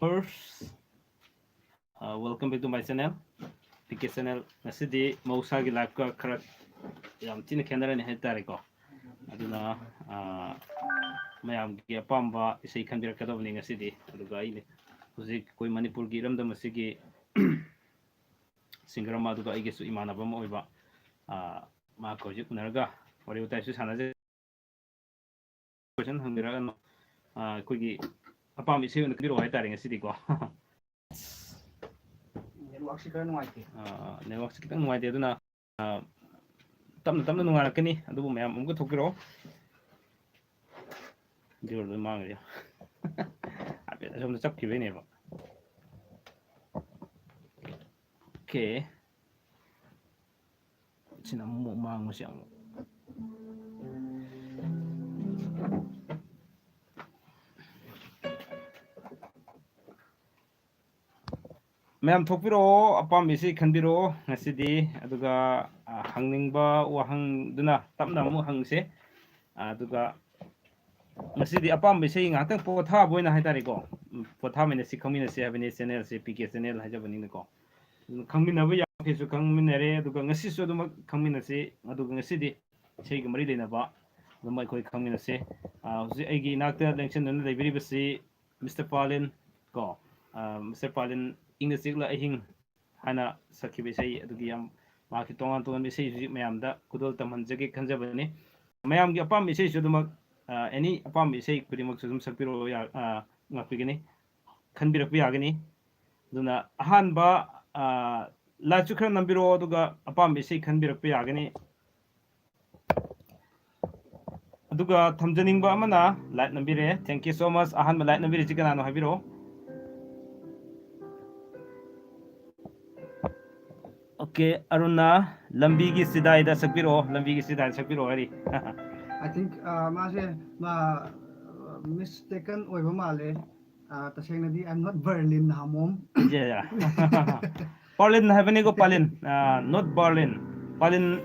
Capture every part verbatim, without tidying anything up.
First, uh, welcome back to my channel, P K Channel. ꯉꯁꯤꯗꯤ ꯃꯍꯧꯁꯥꯒꯤ live-ꯀ ꯈꯔ ꯌꯥꯝ ꯊꯤꯅ ꯈꯦꯠꯅꯔꯅꯤ ꯍꯥꯏꯇꯥꯔꯦꯀꯣ꯫ ꯑꯗꯨꯅ, ꯑ, ꯃꯌꯥꯝꯒꯤ ꯑꯄꯥꯝꯕ ꯏꯁꯩ ꯈꯟꯕꯤꯔꯛꯀꯗꯕꯅꯤ ꯉꯁꯤꯗꯤ꯫ ꯑꯗꯨꯒ ꯑꯩꯅ ꯍꯧꯖꯤꯛ ꯑꯩꯈꯣꯏ ꯃꯅꯤꯄꯨꯔꯒꯤ ꯏꯔꯝꯗꯝ ꯑꯁꯤꯒꯤ singer ꯑꯃ, ꯑꯗꯨꯒ ꯑꯩꯒꯤꯁꯨ ꯏꯃꯥꯟꯅꯕ ꯑꯃ ꯑꯣꯏꯕ, ꯑ, ꯃꯍꯥꯛꯀ ꯍꯧꯖꯤꯛ ꯎꯅꯔꯒ ꯋꯥꯔꯤ ꯋꯥꯇꯥꯏꯁꯨ ꯁꯥꯟꯅꯖꯩ꯫ Question ꯍꯪꯕꯤꯔꯛꯑꯅꯨ꯫ ꯑ, ꯑꯩꯈꯣꯏꯒꯤ ꯑꯄꯥꯝꯕ ꯏꯁꯩ ꯑꯣꯏꯅ ꯈꯟꯕꯤꯔꯛꯑꯣ ꯍꯥꯏꯇꯥꯔꯦ ꯉꯁꯤꯗꯤꯀꯣ꯫ Network-ꯁꯤ ꯈꯔ ꯅꯨꯡꯉꯥꯏꯇꯦ꯫ ꯑ, network-ꯁꯤ ꯈꯤꯇꯪ ꯅꯨꯡꯉꯥꯏꯇꯦ, ꯑꯗꯨꯅ, ꯑ, ꯇꯞꯅ ꯇꯞꯅ ꯅꯨꯡꯉꯥꯏꯔꯛꯀꯅꯤ, ꯑꯗꯨꯕꯨ ꯃꯌꯥꯝ ꯑꯃꯨꯛꯀ ꯊꯣꯛꯄꯤꯔꯛꯑꯣ꯫ Zero ꯂꯣꯏ ꯃꯥꯡꯈ꯭ꯔꯦ꯫ ꯍꯥꯏꯐꯦꯠ ꯑꯁꯣꯝꯗ ꯆꯞꯈꯤꯕꯩꯅꯦꯕ꯫ Okay꯫ ꯁꯤꯅ ꯑꯃꯨꯛ ꯃꯥꯡꯕꯁꯤ ꯑꯃꯨꯛ꯫ ꯃꯌꯥꯝ ꯊꯣꯛꯄꯤꯔꯛꯑꯣ, ꯑꯄꯥꯝꯕ ꯏꯁꯩ ꯈꯟꯕꯤꯔꯛꯑꯣ ꯉꯁꯤꯗꯤ꯫ ꯑꯗꯨꯒ, ꯑ, ꯍꯪꯅꯤꯡꯕ ꯋꯥꯍꯪꯗꯨꯅ ꯇꯞꯅ ꯑꯃꯨꯛ ꯍꯪꯁꯦ꯫ ꯑꯗꯨꯒ ꯉꯁꯤꯗꯤ ꯑꯄꯥꯝꯕ ꯏꯁꯩ ꯉꯥꯏꯍꯥꯛꯇꯪ ꯄꯣꯊꯥꯕ ꯑꯣꯏꯅ ꯍꯥꯏꯇꯥꯔꯦꯀꯣ꯫ ꯎꯝ, ꯄꯣꯊꯥꯃꯤꯟꯅꯁꯤ, ꯈꯪꯃꯤꯟꯅꯁꯤ ꯍꯥꯏꯕꯅꯤ, channel-ꯁꯦ P K Channel ꯍꯥꯏꯖꯕꯅꯤꯅꯀꯣ꯫ ꯈꯪꯃꯤꯟꯅꯕ ꯌꯥꯈꯤꯁꯨ ꯈꯪꯃꯤꯟꯅꯔꯦ, ꯑꯗꯨꯒ ꯉꯁꯤꯁꯨ ꯑꯗꯨꯃꯛ ꯈꯪꯃꯤꯟꯅꯁꯤ꯫ ꯑꯗꯨꯒ ꯉꯁꯤꯗꯤ ꯏꯁꯩꯒ ꯃꯔꯤ ꯂꯩꯅꯕ ꯑꯗꯨꯝ ꯑꯩꯈꯣꯏ ꯈꯪꯃꯤꯟꯅꯁꯤ꯫ ꯑ, ꯍꯧꯖꯤꯛ ꯑꯩꯒꯤ ꯏꯅꯥꯛꯇ ꯂꯦꯡꯁꯤꯟꯗꯨꯅ ꯂꯩꯕꯤꯔꯤꯕꯁꯤ Mister ꯄꯥꯂꯤꯟ ꯀꯣ, ꯑ, Mister ꯄꯥꯂꯤꯟ ꯏꯪꯅ ꯆꯤꯛꯅ ꯑꯍꯤꯡ ꯍꯥꯏꯅ ꯁꯛꯈꯤꯕ ꯏꯁꯩ ꯑꯗꯨꯒꯤ ꯌꯥꯝ ꯃꯍꯥꯛꯀꯤ ꯇꯣꯉꯥꯟ ꯇꯣꯉꯥꯟꯕ ꯏꯁꯩꯁꯨ ꯍꯧꯖꯤꯛ ꯃꯌꯥꯝꯗ ꯈꯨꯗꯣꯜ ꯇꯝꯍꯟꯖꯒꯦ ꯈꯟꯖꯕꯅꯤ꯫ ꯃꯌꯥꯝꯒꯤ ꯑꯄꯥꯝꯕ ꯏꯁꯩꯁꯨ ꯑꯗꯨꯃꯛ, ꯑ, any ꯑꯄꯥꯝꯕ ꯏꯁꯩ ꯈꯨꯗꯤꯡꯃꯛꯁꯨ ꯑꯗꯨꯝ ꯁꯛꯄꯤꯔꯛꯑꯣ, ꯌꯥ-, ꯑ, ꯉꯥꯛꯄꯤꯒꯅꯤ, ꯈꯟꯕꯤꯔꯛꯄ ꯌꯥꯒꯅꯤ꯫ ꯑꯗꯨꯅ ꯑꯍꯥꯟꯕ, ꯑ, light-ꯁꯨ ꯈꯔ ꯅꯝꯕꯤꯔꯛꯑꯣ, ꯑꯗꯨꯒ ꯑꯄꯥꯝꯕ ꯏꯁꯩ ꯈꯟꯕꯤꯔꯛꯄ ꯌꯥꯒꯅꯤ꯫ ꯑꯗꯨꯒ ꯊꯝꯖꯅꯤꯡꯕ ꯑꯃꯅ light ꯅꯝꯕꯤꯔꯦ꯫ Thank you so much꯫ ꯑꯍꯥꯟꯕ light ꯅꯝꯕꯤꯔꯤꯁꯤ ꯀꯅꯥꯅꯣ ꯍꯥꯏꯕꯤꯔꯛꯑꯣ꯫ Okay, ꯑꯔꯨꯟꯅ ꯂꯝꯕꯤꯒꯤ ꯆꯤꯗꯥꯏꯗ ꯁꯛꯄꯤꯔꯛꯑꯣ, ꯂꯝꯕꯤꯒꯤ ꯆꯤꯗꯥꯏꯗ ꯁꯛꯄꯤꯔꯛꯑꯣ ꯍꯥꯏꯔꯤ꯫ I think, ꯑ, ꯃꯥꯁꯦ, ꯃꯥ, ꯑ, mistaken ꯑꯣꯏꯕ ꯃꯥꯜꯂꯦ꯫ ꯑ, ꯇꯁꯦꯡꯅꯗꯤ I'm not Berlin ꯅꯍꯥꯃꯣꯝ꯫ Yeah, yeah꯫ ꯄꯥꯂꯤꯟ ꯍꯥꯏꯕꯅꯤꯀꯣ, ꯄꯥꯂꯤꯟ꯫ ꯑ, not Berlin꯫ ꯄꯥꯂꯤꯟ,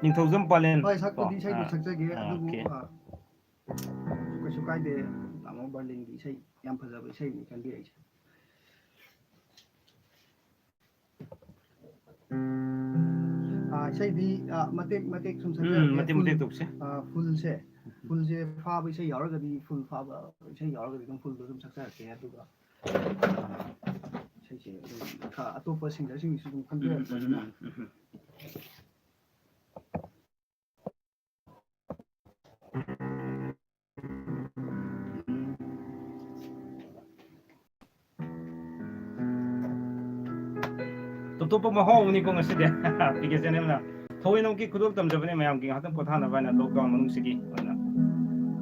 ꯅꯤꯡꯊꯧꯖꯝ ꯄꯥꯂꯤꯟ ꯍꯣꯏ, ꯁꯛꯄꯨꯗꯤ ꯀꯣ? ꯏꯁꯩꯗꯨ ꯑ, ꯁꯛꯆꯒꯦ, ꯑ, ꯑꯗꯨꯕꯨ, okay꯫ ꯑ, ꯀꯩꯁꯨ ꯀꯥꯏꯗꯦ꯫ ꯇꯥꯃꯣ ꯕꯔꯂꯤꯟꯒꯤ ꯏꯁꯩ ꯌꯥꯝ ꯐꯖꯕ ꯏꯁꯩꯅꯤ ꯈꯟꯕꯤꯔꯛꯏꯁꯦ꯫ ꯑꯥ, ꯏꯁꯩꯗꯤ, ꯑꯥ, ꯃꯇꯦꯛ ꯃꯇꯦꯛ ꯁꯨꯝ ꯎꯝ, ꯁꯛꯆꯔꯛꯀꯦ꯫ ꯃꯇꯦꯛ ꯐꯨꯜ, ꯃꯇꯦꯛ ꯇꯧꯁꯦ꯫ ꯑꯥ, ꯐꯨꯜꯁꯦ, ꯐꯨꯜꯁꯦ ꯐꯥꯕ ꯏꯁꯩ ꯌꯥꯎꯔꯒꯗꯤ, ꯐꯨꯜ ꯐꯥꯕ ꯏꯁꯩ ꯌꯥꯎꯔꯒꯗꯤ ꯑꯗꯨꯝ ꯐꯨꯜꯗꯣ ꯑꯗꯨꯝ ꯁꯛꯆꯔꯛꯀꯦ꯫ ꯑꯗꯨꯒ, ꯑꯥ, ꯏꯁꯩꯁꯦ ꯑꯗꯨꯝ ꯈꯔ ꯑꯇꯣꯞꯄ ꯁꯤꯡꯒꯔꯁꯤꯡꯒꯤꯁꯨ ꯑꯗꯨꯝ ꯎꯝ, ꯎꯝ, ꯈꯟꯕꯤꯔꯛꯄꯅꯤꯅ꯫ ꯎꯝ, ꯎꯝ, ꯎꯝ꯫ ꯇꯣꯞ ꯇꯣꯞꯄ ꯃꯍꯥꯎ ꯑꯃꯅꯤꯀꯣ ꯉꯁꯤꯗꯤ꯫ ꯄꯤ ꯀꯦ ꯆꯦꯅꯦꯜꯅ ꯊꯑꯣꯏꯅꯃꯛꯀꯤ ꯈꯨꯗꯣꯜ ꯇꯝꯖꯕꯅꯦ ꯃꯌꯥꯝꯒꯤ ꯉꯥꯏꯍꯥꯛꯇꯪ ꯄꯣꯊꯥꯅꯕ ꯍꯥꯏꯅ, ꯂꯣꯛꯗꯥꯎꯟ ꯃꯅꯨꯡꯁꯤꯒꯤ꯫ ꯑꯗꯨꯅ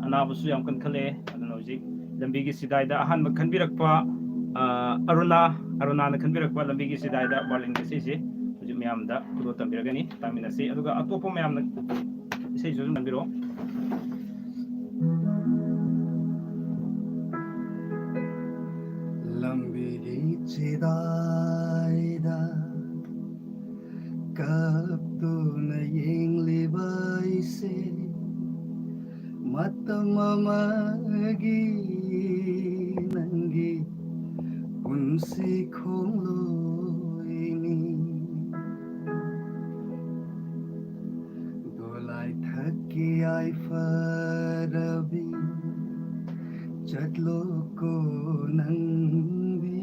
ꯑꯅꯥꯕꯁꯨ ꯌꯥꯝ ꯀꯟꯈꯠꯂꯛꯑꯦ꯫ ꯑꯗꯨꯅ ꯍꯧꯖꯤꯛ ꯂꯝꯕꯤꯒꯤ ꯆꯤꯗꯥꯏꯗ ꯑꯍꯥꯟꯕ ꯈꯟꯕꯤꯔꯛꯄ, ꯑ, ꯑꯔꯨꯅꯥ, ꯑꯔꯨꯅꯥꯅ ꯈꯟꯕꯤꯔꯛꯄ ꯂꯝꯕꯤꯒꯤ ꯆꯤꯗꯥꯏꯗ ꯕꯥꯔꯂꯤꯟꯒꯤ ꯏꯁꯩꯁꯦ ꯍꯧꯖꯤꯛ ꯃꯌꯥꯝꯗ ꯈꯨꯗꯣꯜ ꯇꯝꯕꯤꯔꯒꯅꯤ꯫ ꯇꯥꯃꯤꯟꯅꯁꯤ꯫ ꯑꯗꯨꯒ ꯑꯇꯣꯞꯄ ꯃꯌꯥꯝꯅ ꯏꯁꯩꯁꯨ ꯑꯗꯨꯝ ꯇꯝꯕꯤꯔꯛꯑꯣ꯫ ꯂꯝꯕꯤꯒꯤ ꯆꯤꯗꯥꯏꯗ ꯀꯞꯇꯨꯅ ꯌꯦꯡꯂꯤꯕ ꯑꯩꯁꯦ ꯃꯇꯝ ꯑꯃꯒꯤ ꯅꯪꯒꯤ ꯄꯨꯟꯁꯤ ꯈꯣꯡꯂꯣꯏꯅꯤ꯫ ꯗꯣꯂꯥꯏ ꯊꯛꯀꯤ ꯌꯥꯏꯐꯔꯕꯤ ꯆꯠꯂꯣꯀꯣ ꯅꯪꯗꯤ꯫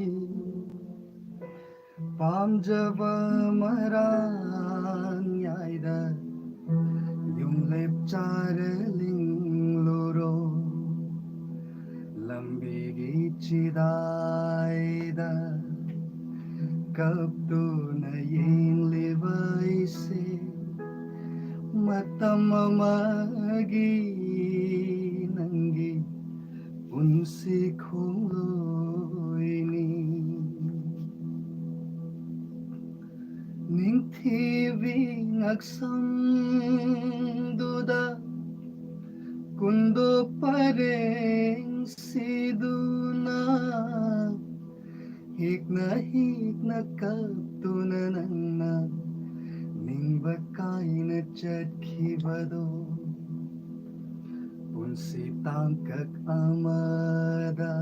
ꯄꯥꯝꯖꯕ ꯃꯔꯥꯟ ꯌꯥꯏꯗ ꯌꯨꯝꯂꯦꯞ ꯆꯥꯔ ꯂꯤꯡꯂꯨꯔꯣ꯫ ꯂꯝꯕꯤꯒꯤ ꯆꯤꯗꯥꯏꯗ ꯀꯞꯇꯨꯅ ꯌꯦꯡꯂꯤꯕ ꯑꯩꯁꯦ ꯃꯇꯝ ꯑꯃꯒꯤ ꯅꯪꯒꯤ ꯄꯨꯟꯁꯤ ꯈꯣꯡꯂꯣꯏꯅꯤ꯫ ꯅꯤꯡꯊꯤꯕꯤ ꯉꯛꯁꯝꯗꯨꯗ ꯀꯨꯟꯗꯣ ꯄꯔꯦꯡ ꯁꯤꯗꯨꯅ ꯍꯤꯛꯅ ꯍꯤꯛꯅ ꯀꯞꯇꯨꯅ ꯅꯪꯅ ꯅꯤꯡꯕ ꯀꯥꯏꯅ ꯆꯠꯈꯤꯕꯗꯣ꯫ ꯄꯨꯟꯁꯤ ꯇꯥꯡꯀꯛ ꯑꯃꯗ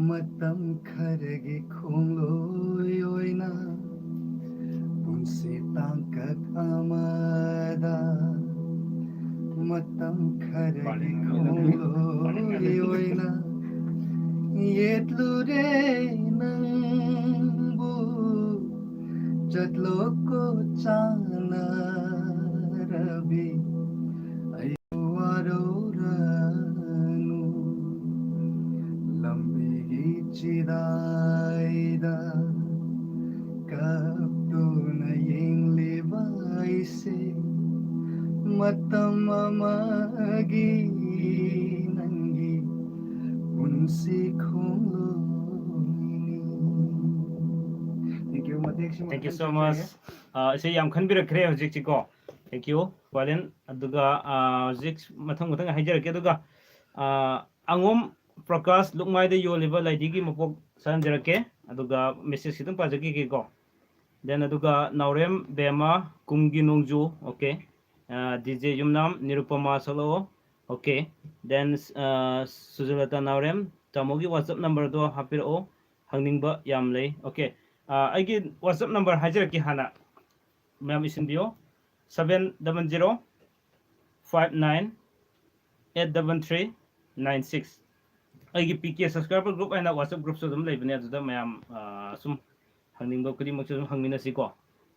ꯃꯇꯝ ꯈꯔꯒꯤ ꯈꯣꯡꯂꯣꯏ ꯑꯣꯏꯅ ꯄꯨꯟꯁꯤ ꯇꯥꯡꯀꯛ ꯑꯃꯗ ꯃꯇꯝ ꯈꯔꯒꯤ ꯈꯣꯡꯂꯣꯏ ꯑꯣꯏꯅ ꯌꯦꯠꯂꯨꯔꯦ ꯅꯪꯕꯨ꯫ ꯆꯠꯂꯣꯀꯣ ꯆꯥꯟꯅꯔꯕꯤ, ꯑꯩ ꯋꯥꯔꯧꯔꯅꯨ꯫ ꯂꯝꯕꯤꯒꯤ ꯆꯤꯗꯥꯏꯗ ꯀꯞꯇꯨꯅ ꯌꯦꯡꯂꯤꯕ ꯑꯩꯁꯦ ꯃꯇꯝ ꯑꯃꯒꯤ ꯅꯪꯒꯤ ꯄꯨꯟꯁꯤ ꯈꯣꯡꯂꯣꯏꯅꯤ꯫ Thank you, ꯃꯇꯦꯛꯁꯤꯃ Thank you so much. ꯑꯥ, ꯏꯁꯩ ꯌꯥꯝ ꯈꯟꯕꯤꯔꯛꯈ꯭ꯔꯦ ꯍꯧꯖꯤꯛꯁꯤꯀꯣ꯫ Thank you, ꯄꯨꯄꯥꯂꯦꯟ꯫ ꯑꯗꯨꯒ, ꯑꯥ, ꯍꯧꯖꯤꯛ ꯃꯊꯪ ꯃꯊꯪ ꯍꯥꯏꯖꯔꯛꯀꯦ꯫ ꯑꯗꯨꯒ, ꯑꯥ, ꯑꯉꯣꯝ ꯄ꯭ꯔꯀꯥꯁ ꯂꯨꯛꯃꯥꯏꯗ ꯌꯣꯜꯂꯤꯕ ꯂꯥꯏꯙꯤꯒꯤ ꯃꯄꯣꯛ ꯁꯛꯍꯟꯖꯔꯛꯀꯦ꯫ ꯑꯗꯨꯒ message ꯈꯤꯇꯪ ꯄꯥꯖꯈꯤꯒꯦꯀꯣ꯫ Then ꯑꯗꯨꯒ ꯅꯥꯎꯔꯦꯝ ꯕꯦꯝꯃ ꯀꯨꯝꯒꯤ ꯅꯣꯡꯖꯨ, okay꯫ ꯑꯥ, DJ ꯌꯨꯝꯅꯥꯝ ꯅꯤꯔꯨꯄꯃꯥ ꯁꯛꯂꯛꯑꯣ, okay꯫ Then, ꯑꯥ, ꯁꯨꯖꯂꯇꯥ ꯅꯥꯎꯔꯦꯝ, ꯇꯥꯃꯣꯒꯤ WhatsApp number ꯗꯣ ꯍꯥꯞꯄꯤꯔꯛꯑꯣ, ꯍꯪꯅꯤꯡꯕ ꯌꯥꯝ ꯂꯩ, okay꯫ ꯑꯥ, ꯑꯩꯒꯤ WhatsApp number ꯍꯥꯏꯖꯔꯛꯀꯦ ꯍꯥꯟꯅ, ꯃꯌꯥꯝ ꯏꯁꯤꯟꯕꯤꯌꯣ, seven double zero five nine eight double three nine six꯫ ꯑꯩꯒꯤ PK subscriber group ꯍꯥꯏꯅ WhatsApp group ꯁꯨ ꯑꯗꯨꯝ ꯂꯩꯕꯅꯦ, ꯑꯗꯨꯗ ꯃꯌꯥꯝ, ꯑꯥ, ꯁꯨꯝ ꯍꯪꯅꯤꯡꯕ ꯈꯨꯗꯤꯡꯃꯛꯁꯨ ꯑꯗꯨꯝ ꯍꯪꯃꯤꯟꯅꯁꯤꯀꯣ꯫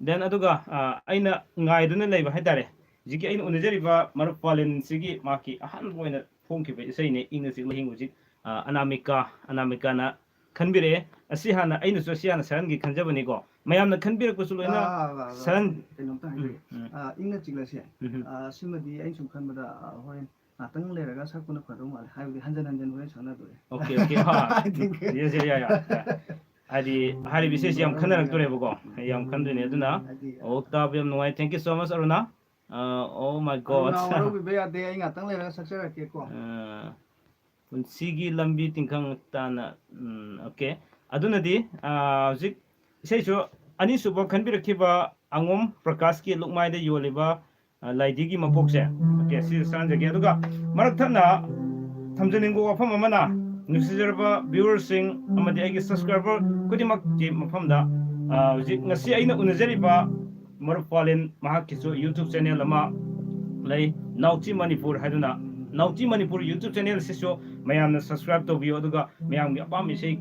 Then ꯑꯗꯨꯒ, ꯑꯥ, ꯑꯩꯅ ꯉꯥꯏꯗꯨꯅ ꯂꯩꯕ ꯍꯥꯏꯇꯥꯔꯦ, ꯍꯧꯖꯤꯛꯀꯤ ꯑꯩꯅ ꯎꯅꯖꯔꯤꯕ ꯃꯔꯨꯞ ꯄꯨꯄꯥꯂꯦꯟꯁꯤꯒꯤ ꯃꯍꯥꯛꯀꯤ ꯑꯍꯥꯟꯕ ꯑꯣꯏꯅ ꯐꯣꯡꯈꯤꯕ ꯏꯁꯩꯅꯦ, ꯏꯪꯅ ꯆꯤꯛꯅ ꯍꯤꯡꯉꯨ꯫ ꯍꯧꯖꯤꯛ, ꯑꯥ, ꯑꯅꯥꯃꯤꯀꯥ, ꯑꯅꯥꯃꯤꯀꯥꯅ ꯈꯟꯕꯤꯔꯛꯑꯦ꯫ ꯑꯁꯤ ꯍꯥꯟꯅ, ꯑꯩꯅꯁꯨ ꯑꯁꯤ ꯍꯥꯟꯅ ꯁꯛꯍꯟꯒꯦ ꯈꯟꯖꯕꯅꯤꯀꯣ, ꯃꯌꯥꯝꯅ ꯈꯟꯕꯤꯔꯛꯄꯁꯨ ꯂꯣꯏꯅ ꯑꯥ, ꯑꯥ, ꯑꯥ, ꯁꯛꯍꯟ-, ꯀꯩꯅꯣꯝꯇ ꯍꯥꯏꯖꯒꯦ꯫ ꯎꯝ, ꯎꯝ꯫ ꯑꯥ, ꯏꯪꯅ ꯆꯤꯛꯅꯁꯦ꯫ ꯎꯝ, ꯎꯝ꯫ ꯑꯥ, ꯁꯤꯃꯗꯤ ꯑꯩꯅ ꯁꯨꯝ ꯈꯟꯕꯗ, ꯑꯥ, ꯍꯣꯔꯦꯟ ꯉꯥꯛꯇꯪ ꯂꯩꯔꯒ ꯁꯛꯄꯅ ꯐꯗꯧ ꯃꯥꯜꯂꯦ, ꯍꯥꯏꯕꯗꯤ ꯍꯟꯖꯟ ꯍꯟꯖꯟ ꯍꯣꯔꯦꯟ ꯁꯛꯅꯗꯣꯔꯦ꯫ Okay, okay, ꯍꯣꯏ꯫ I think. Yes, yes, yeah, yeah, yeah. ꯍꯥꯏꯗꯤ ꯍꯥꯏꯔꯤꯕ ꯏꯁꯩꯁꯤ ꯌꯥꯝ ꯈꯟꯅꯔꯛꯇꯣꯔꯦꯕꯀꯣ, ꯑꯩ ꯌꯥꯝ ꯈꯟꯗꯣꯏꯅꯦ꯫ ꯑꯗꯨꯅ, ꯍꯥꯏꯗꯤ, ꯑꯣ, ꯇꯥꯕ ꯌꯥꯝ ꯅꯨꯡꯉꯥꯏ꯫ Thank you so much, Aruna. Ah, oh my God. ꯑꯔꯨꯅꯥ, ꯋꯥꯔꯧꯕꯤꯕ ꯌꯥꯗꯦ, ꯑꯩ ꯉꯥꯛꯇꯪ ꯂꯩꯔꯒ ꯁꯛꯆꯔꯛꯀꯦꯀꯣ꯫ ꯑꯥ, ꯄꯨꯟꯁꯤꯒꯤ ꯂꯝꯕꯤ ꯇꯤꯡꯈꯪ ꯇꯥꯅ, ꯎꯝ, okay꯫ ꯑꯗꯨꯅꯗꯤ, ꯑꯥ, ꯍꯧꯖꯤꯛ ꯏꯁꯩꯁꯨ ꯑꯅꯤꯁꯨꯕ ꯈꯟꯕꯤꯔꯛꯈꯤꯕ ꯑꯉꯣꯝ ꯄ꯭ꯔꯀꯥꯁꯀꯤ ꯂꯨꯛꯃꯥꯏꯗ ꯌꯣꯜꯂꯤꯕ, ꯑꯥ, ꯂꯥꯏꯙꯤꯒꯤ ꯃꯄꯣꯛꯁꯦ, okay, ꯁꯤ ꯁꯛꯍꯟꯖꯒꯦ꯫ ꯑꯗꯨꯒ ꯃꯔꯛ ꯊꯠꯅ ꯊꯝꯖꯅꯤꯡꯕ ꯋꯥꯐꯝ ꯑꯃꯅ, ꯅꯨꯡꯁꯤꯖꯔꯕ viewer ꯁꯤꯡ ꯑꯃꯗꯤ ꯑꯩꯒꯤ subscriber ꯈꯨꯗꯤꯡꯃꯛꯀꯤ ꯃꯐꯝꯗ ꯑ, ꯍꯧꯖꯤꯛ ꯉꯁꯤ ꯑꯩꯅ ꯎꯅꯖꯔꯤꯕ ꯃꯔꯨꯞ ꯄꯥꯂꯦꯟ, ꯃꯍꯥꯛꯀꯤꯁꯨ YouTube channel ꯑꯃ ꯂꯩ, ꯅꯥꯎꯆꯤ ꯃꯅꯤꯄꯨꯔ ꯍꯥꯏꯗꯨꯅ꯫ ꯅꯥꯎꯆꯤ ꯃꯅꯤꯄꯨꯔ YouTube channel ꯑꯁꯤꯁꯨ ꯃꯌꯥꯝꯅ subscribe ꯇꯧꯕꯤꯌꯨ, ꯑꯗꯨꯒ ꯃꯌꯥꯝꯒꯤ ꯑꯄꯥꯝꯕ ꯏꯁꯩ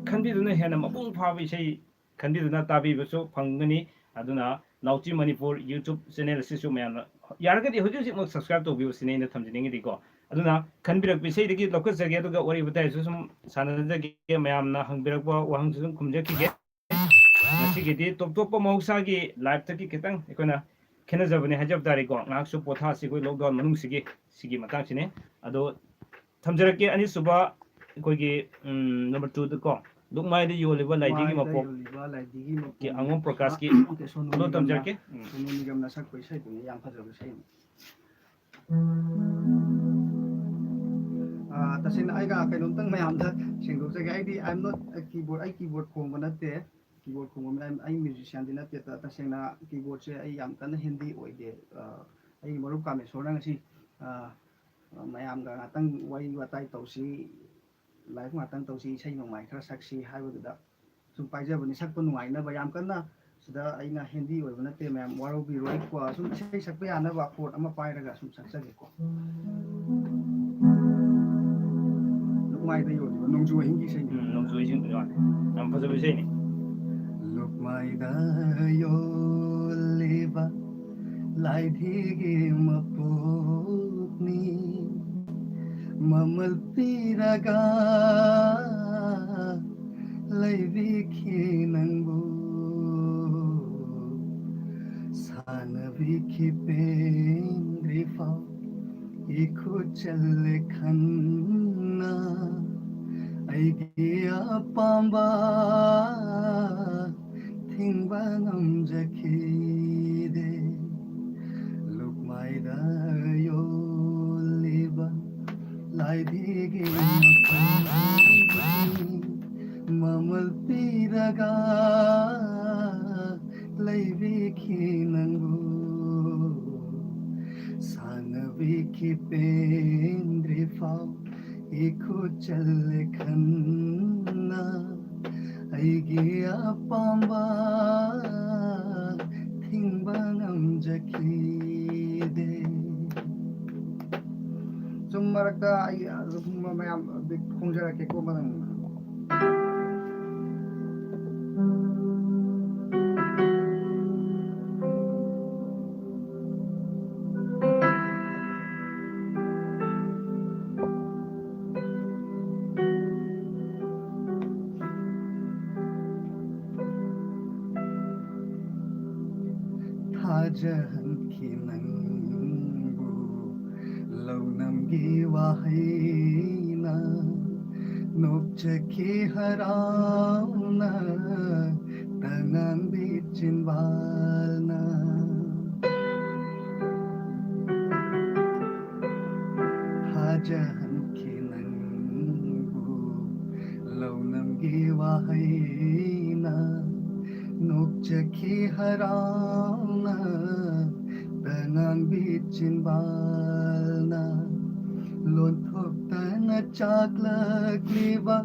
ꯈꯟꯕꯤꯗꯨꯅ, ꯍꯦꯟꯅ ꯃꯄꯨꯡ ꯐꯥꯕ ꯏꯁꯩ ꯈꯟꯕꯤꯗꯨꯅ ꯇꯥꯕꯤꯕꯁꯨ ꯐꯪꯒꯅꯤ꯫ ꯑꯗꯨꯅ ꯅꯥꯎꯆꯤ ꯃꯅꯤꯄꯨꯔ YouTube channel ꯑꯁꯤꯁꯨ ꯃꯌꯥꯝꯅ ꯌꯥꯔꯒꯗꯤ ꯍꯧꯖꯤꯛ ꯍꯧꯖꯤꯛꯃꯛ subscribe ꯇꯧꯕꯤꯌꯨ ꯁꯤꯅꯤ ꯑꯩꯅ ꯊꯝꯖꯅꯤꯡꯉꯤꯗꯤꯀꯣ꯫ ꯑꯗꯨꯅ ꯈꯟꯕꯤꯔꯛꯄ ꯏꯁꯩꯗꯒꯤ ꯂꯧꯈꯠꯆꯒꯦ, ꯑꯗꯨꯒ ꯋꯥꯔꯤ ꯋꯥꯇꯥꯏꯁꯨ ꯁꯨꯝ ꯁꯥꯟꯅꯖꯒꯦ꯫ ꯃꯌꯥꯝꯅ ꯍꯪꯕꯤꯔꯛꯄ ꯋꯥꯍꯪꯁꯨ ꯑꯗꯨꯝ ꯈꯨꯝꯖꯈꯤꯒꯦ꯫ ꯉꯁꯤꯒꯤꯗꯤ ꯇꯣꯞ ꯇꯣꯞꯄ ꯃꯍꯧꯁꯥꯒꯤ life ꯇꯒꯤ ꯈꯤꯇꯪ ꯑꯩꯈꯣꯏꯅ ꯈꯦꯠꯅꯖꯕꯅꯦ ꯍꯥꯏꯖꯕ ꯇꯥꯔꯦꯀꯣ꯫ ꯉꯥꯏꯍꯥꯛꯁꯨ ꯄꯣꯊꯥꯁꯤ ꯑꯩꯈꯣꯏ lockdown ꯃꯅꯨꯡꯁꯤꯒꯤ, ꯁꯤꯒꯤ ꯃꯇꯥꯡꯁꯤꯅꯤ꯫ ꯑꯗꯣ ꯊꯝꯖꯔꯛꯀꯦ꯫ ꯑꯅꯤꯁꯨꯕ ꯑꯩꯈꯣꯏꯒꯤ, ꯎꯝ, number two ꯗꯀꯣ, ꯂꯨꯛꯃꯥꯏꯗ ꯌꯣꯜꯂꯤꯕ ꯂꯥꯏꯙꯤꯒꯤ ꯃꯥꯏꯗ ꯃꯄꯣꯛ꯫ ꯌꯣꯜꯂꯤꯕ ꯂꯥꯏꯙꯤꯒꯤ ꯀꯦ ꯃꯄꯣꯛ꯫ ꯑꯉꯣꯝ ꯄ꯭ꯔꯀꯥꯁꯀꯤ꯫ ꯑꯣꯀꯦ, ꯁꯣꯅꯨ ꯑꯗꯣ ꯅꯤꯒꯝꯅ, ꯇꯝꯖꯔꯛꯀꯦ꯫ ꯎꯝ꯫ ꯁꯣꯅꯨ ꯅꯤꯒꯝꯅ ꯁꯛꯄ ꯏꯁꯩꯗꯨꯅꯤ, ꯌꯥꯝ ꯐꯖꯕ ꯏꯁꯩꯅꯤ꯫ ꯑꯥ, ꯇꯁꯦꯡꯅ ꯑꯩꯒ ꯀꯩꯅꯣꯝꯇꯪ ꯃꯌꯥꯝꯗ ꯁꯦꯡꯗꯣꯛꯆꯒꯦ꯫ ꯑꯩꯗꯤ I'm not a keyboard, ꯑꯩ keyboard ꯈꯣꯡꯕ ꯅꯠꯇꯦ꯫ Keyboard ꯈꯣꯡꯕ ꯃꯌꯥꯝ, ꯑꯩ musician ꯗꯤ ꯅꯠꯇꯦ꯫ ꯇ-, ꯇꯁꯦꯡꯅ keyboard ꯁꯦ ꯑꯩ ꯌꯥꯝ ꯀꯟꯅ handy ꯑꯣꯏꯗꯦ꯫ ꯑꯥ, ꯑꯩꯒꯤ ꯃꯔꯨꯞ ꯀꯥꯃꯦꯁꯣꯔꯅ ꯉꯁꯤ, ꯑꯥ, ꯃꯌꯥꯝꯒ ꯉꯥꯛꯇꯪ ꯋꯥꯔꯤ ꯋꯥꯇꯥꯏ ꯇꯧꯁꯤ, live ꯉꯥꯛꯇꯪ ꯇꯧꯁꯤ, ꯏꯁꯩ ꯅꯣꯡꯃꯥꯏ ꯈꯔ ꯁꯛꯁꯤ ꯍꯥꯏꯕꯗꯨꯗ ꯁꯨꯝ ꯄꯥꯏꯖꯕꯅꯤ꯫ ꯁꯛꯄ ꯅꯨꯡꯉꯥꯏꯅꯕ, ꯌꯥꯝ ꯀꯟꯅ ꯁꯤꯗ ꯑꯩꯅ handy ꯑꯣꯏꯕ ꯅꯠꯇꯦ, ꯃꯌꯥꯝ ꯋꯥꯔꯧꯕꯤꯔꯣꯏ꯫ ꯀꯣ, ꯁꯨꯝ ꯏꯁꯩ ꯁꯛꯄ ꯌꯥꯅꯕ chord ꯑꯃ ꯄꯥꯏꯔꯒ ꯁꯨꯝ ꯁꯛꯆꯒꯦꯀꯣ꯫ ꯂꯨꯛꯃꯥꯏꯗ ꯌꯣꯜꯂꯤꯕ ꯅꯣꯡꯖꯨ ꯑꯍꯤꯡꯒꯤ ꯏꯁꯩꯅꯤ꯫ ꯎꯝ, ꯅꯣꯡꯖꯨ ꯏꯁꯩ ꯌꯥꯝ ꯐꯖꯕ ꯏꯁꯩꯅꯤ꯫ ꯂꯨꯛꯃꯥꯏꯗ ꯌꯣꯜꯂꯤꯕ ꯂꯥꯏꯙꯤꯒꯤ ꯃꯄꯣꯛꯅꯤ, ꯃꯃꯜ ꯄꯤꯔꯒ ꯂꯩꯕꯤꯈꯤ ꯅꯪꯕꯨ꯫ ꯁꯥꯟꯅꯕꯤꯈꯤ ꯄꯦꯟꯗ꯭ꯔꯤꯐꯥꯎ ꯏꯈꯨꯠ ꯆꯜꯂꯦ ꯈꯟꯅ꯫ ꯑꯩꯒꯤ ꯑꯄꯥꯝꯕ ꯊꯤꯡꯕ ꯉꯝꯖꯈꯤꯗꯦ꯫ ꯂꯨꯛꯃꯥꯏꯗ ꯌꯣꯜꯂꯤꯕ ꯂꯥꯏꯙꯤꯒꯤ ꯃꯄꯣꯛꯅꯤ, ꯃꯃꯜ ꯄꯤꯔꯒ ꯂꯩꯕꯤꯈꯤ ꯅꯪꯕꯨ꯫ ꯁꯥꯟꯅꯕꯤꯈꯤ ꯄꯦꯟꯗ꯭ꯔꯤꯐꯥꯎ ꯏꯈꯨꯠ ꯆꯜꯂꯦ ꯈꯟꯅ꯫ ꯑꯩꯒꯤ ꯑꯄꯥꯝꯕ ꯊꯤꯡꯕ ꯉꯝꯖꯈꯤꯗꯦ꯫ ꯁꯨꯝ ꯃꯔꯛꯇ ꯑꯩ ꯑꯗꯨꯒꯨꯝꯕ ꯃꯌꯥꯝ ꯈꯣꯡꯖꯔꯛꯀꯦꯀꯣ ꯃꯊꯪ꯫ ꯊꯥꯖꯍꯟꯈꯤ ꯅꯪꯕꯨ ꯂꯧꯅꯝꯒꯤ ꯋꯥꯍꯩꯅ, ꯅꯣꯛꯆꯈꯤ ꯍꯔꯥꯎꯅ ꯇꯉꯥꯟꯕꯤ ꯆꯤꯟꯕꯥꯜꯅ꯫ ꯊꯥꯖꯍꯟꯈꯤ ꯅꯪꯕꯨ ꯂꯧꯅꯝꯒꯤ ꯋꯥꯍꯩꯅ, ꯅꯣꯛꯆꯈꯤ ꯍꯔꯥꯎꯅ ꯇꯉꯥꯟꯕꯤ ꯆꯤꯟꯕꯥꯜꯅ꯫ ꯂꯣꯟꯊꯣꯛꯇꯅ ꯆꯥꯛꯂꯛꯂꯤꯕ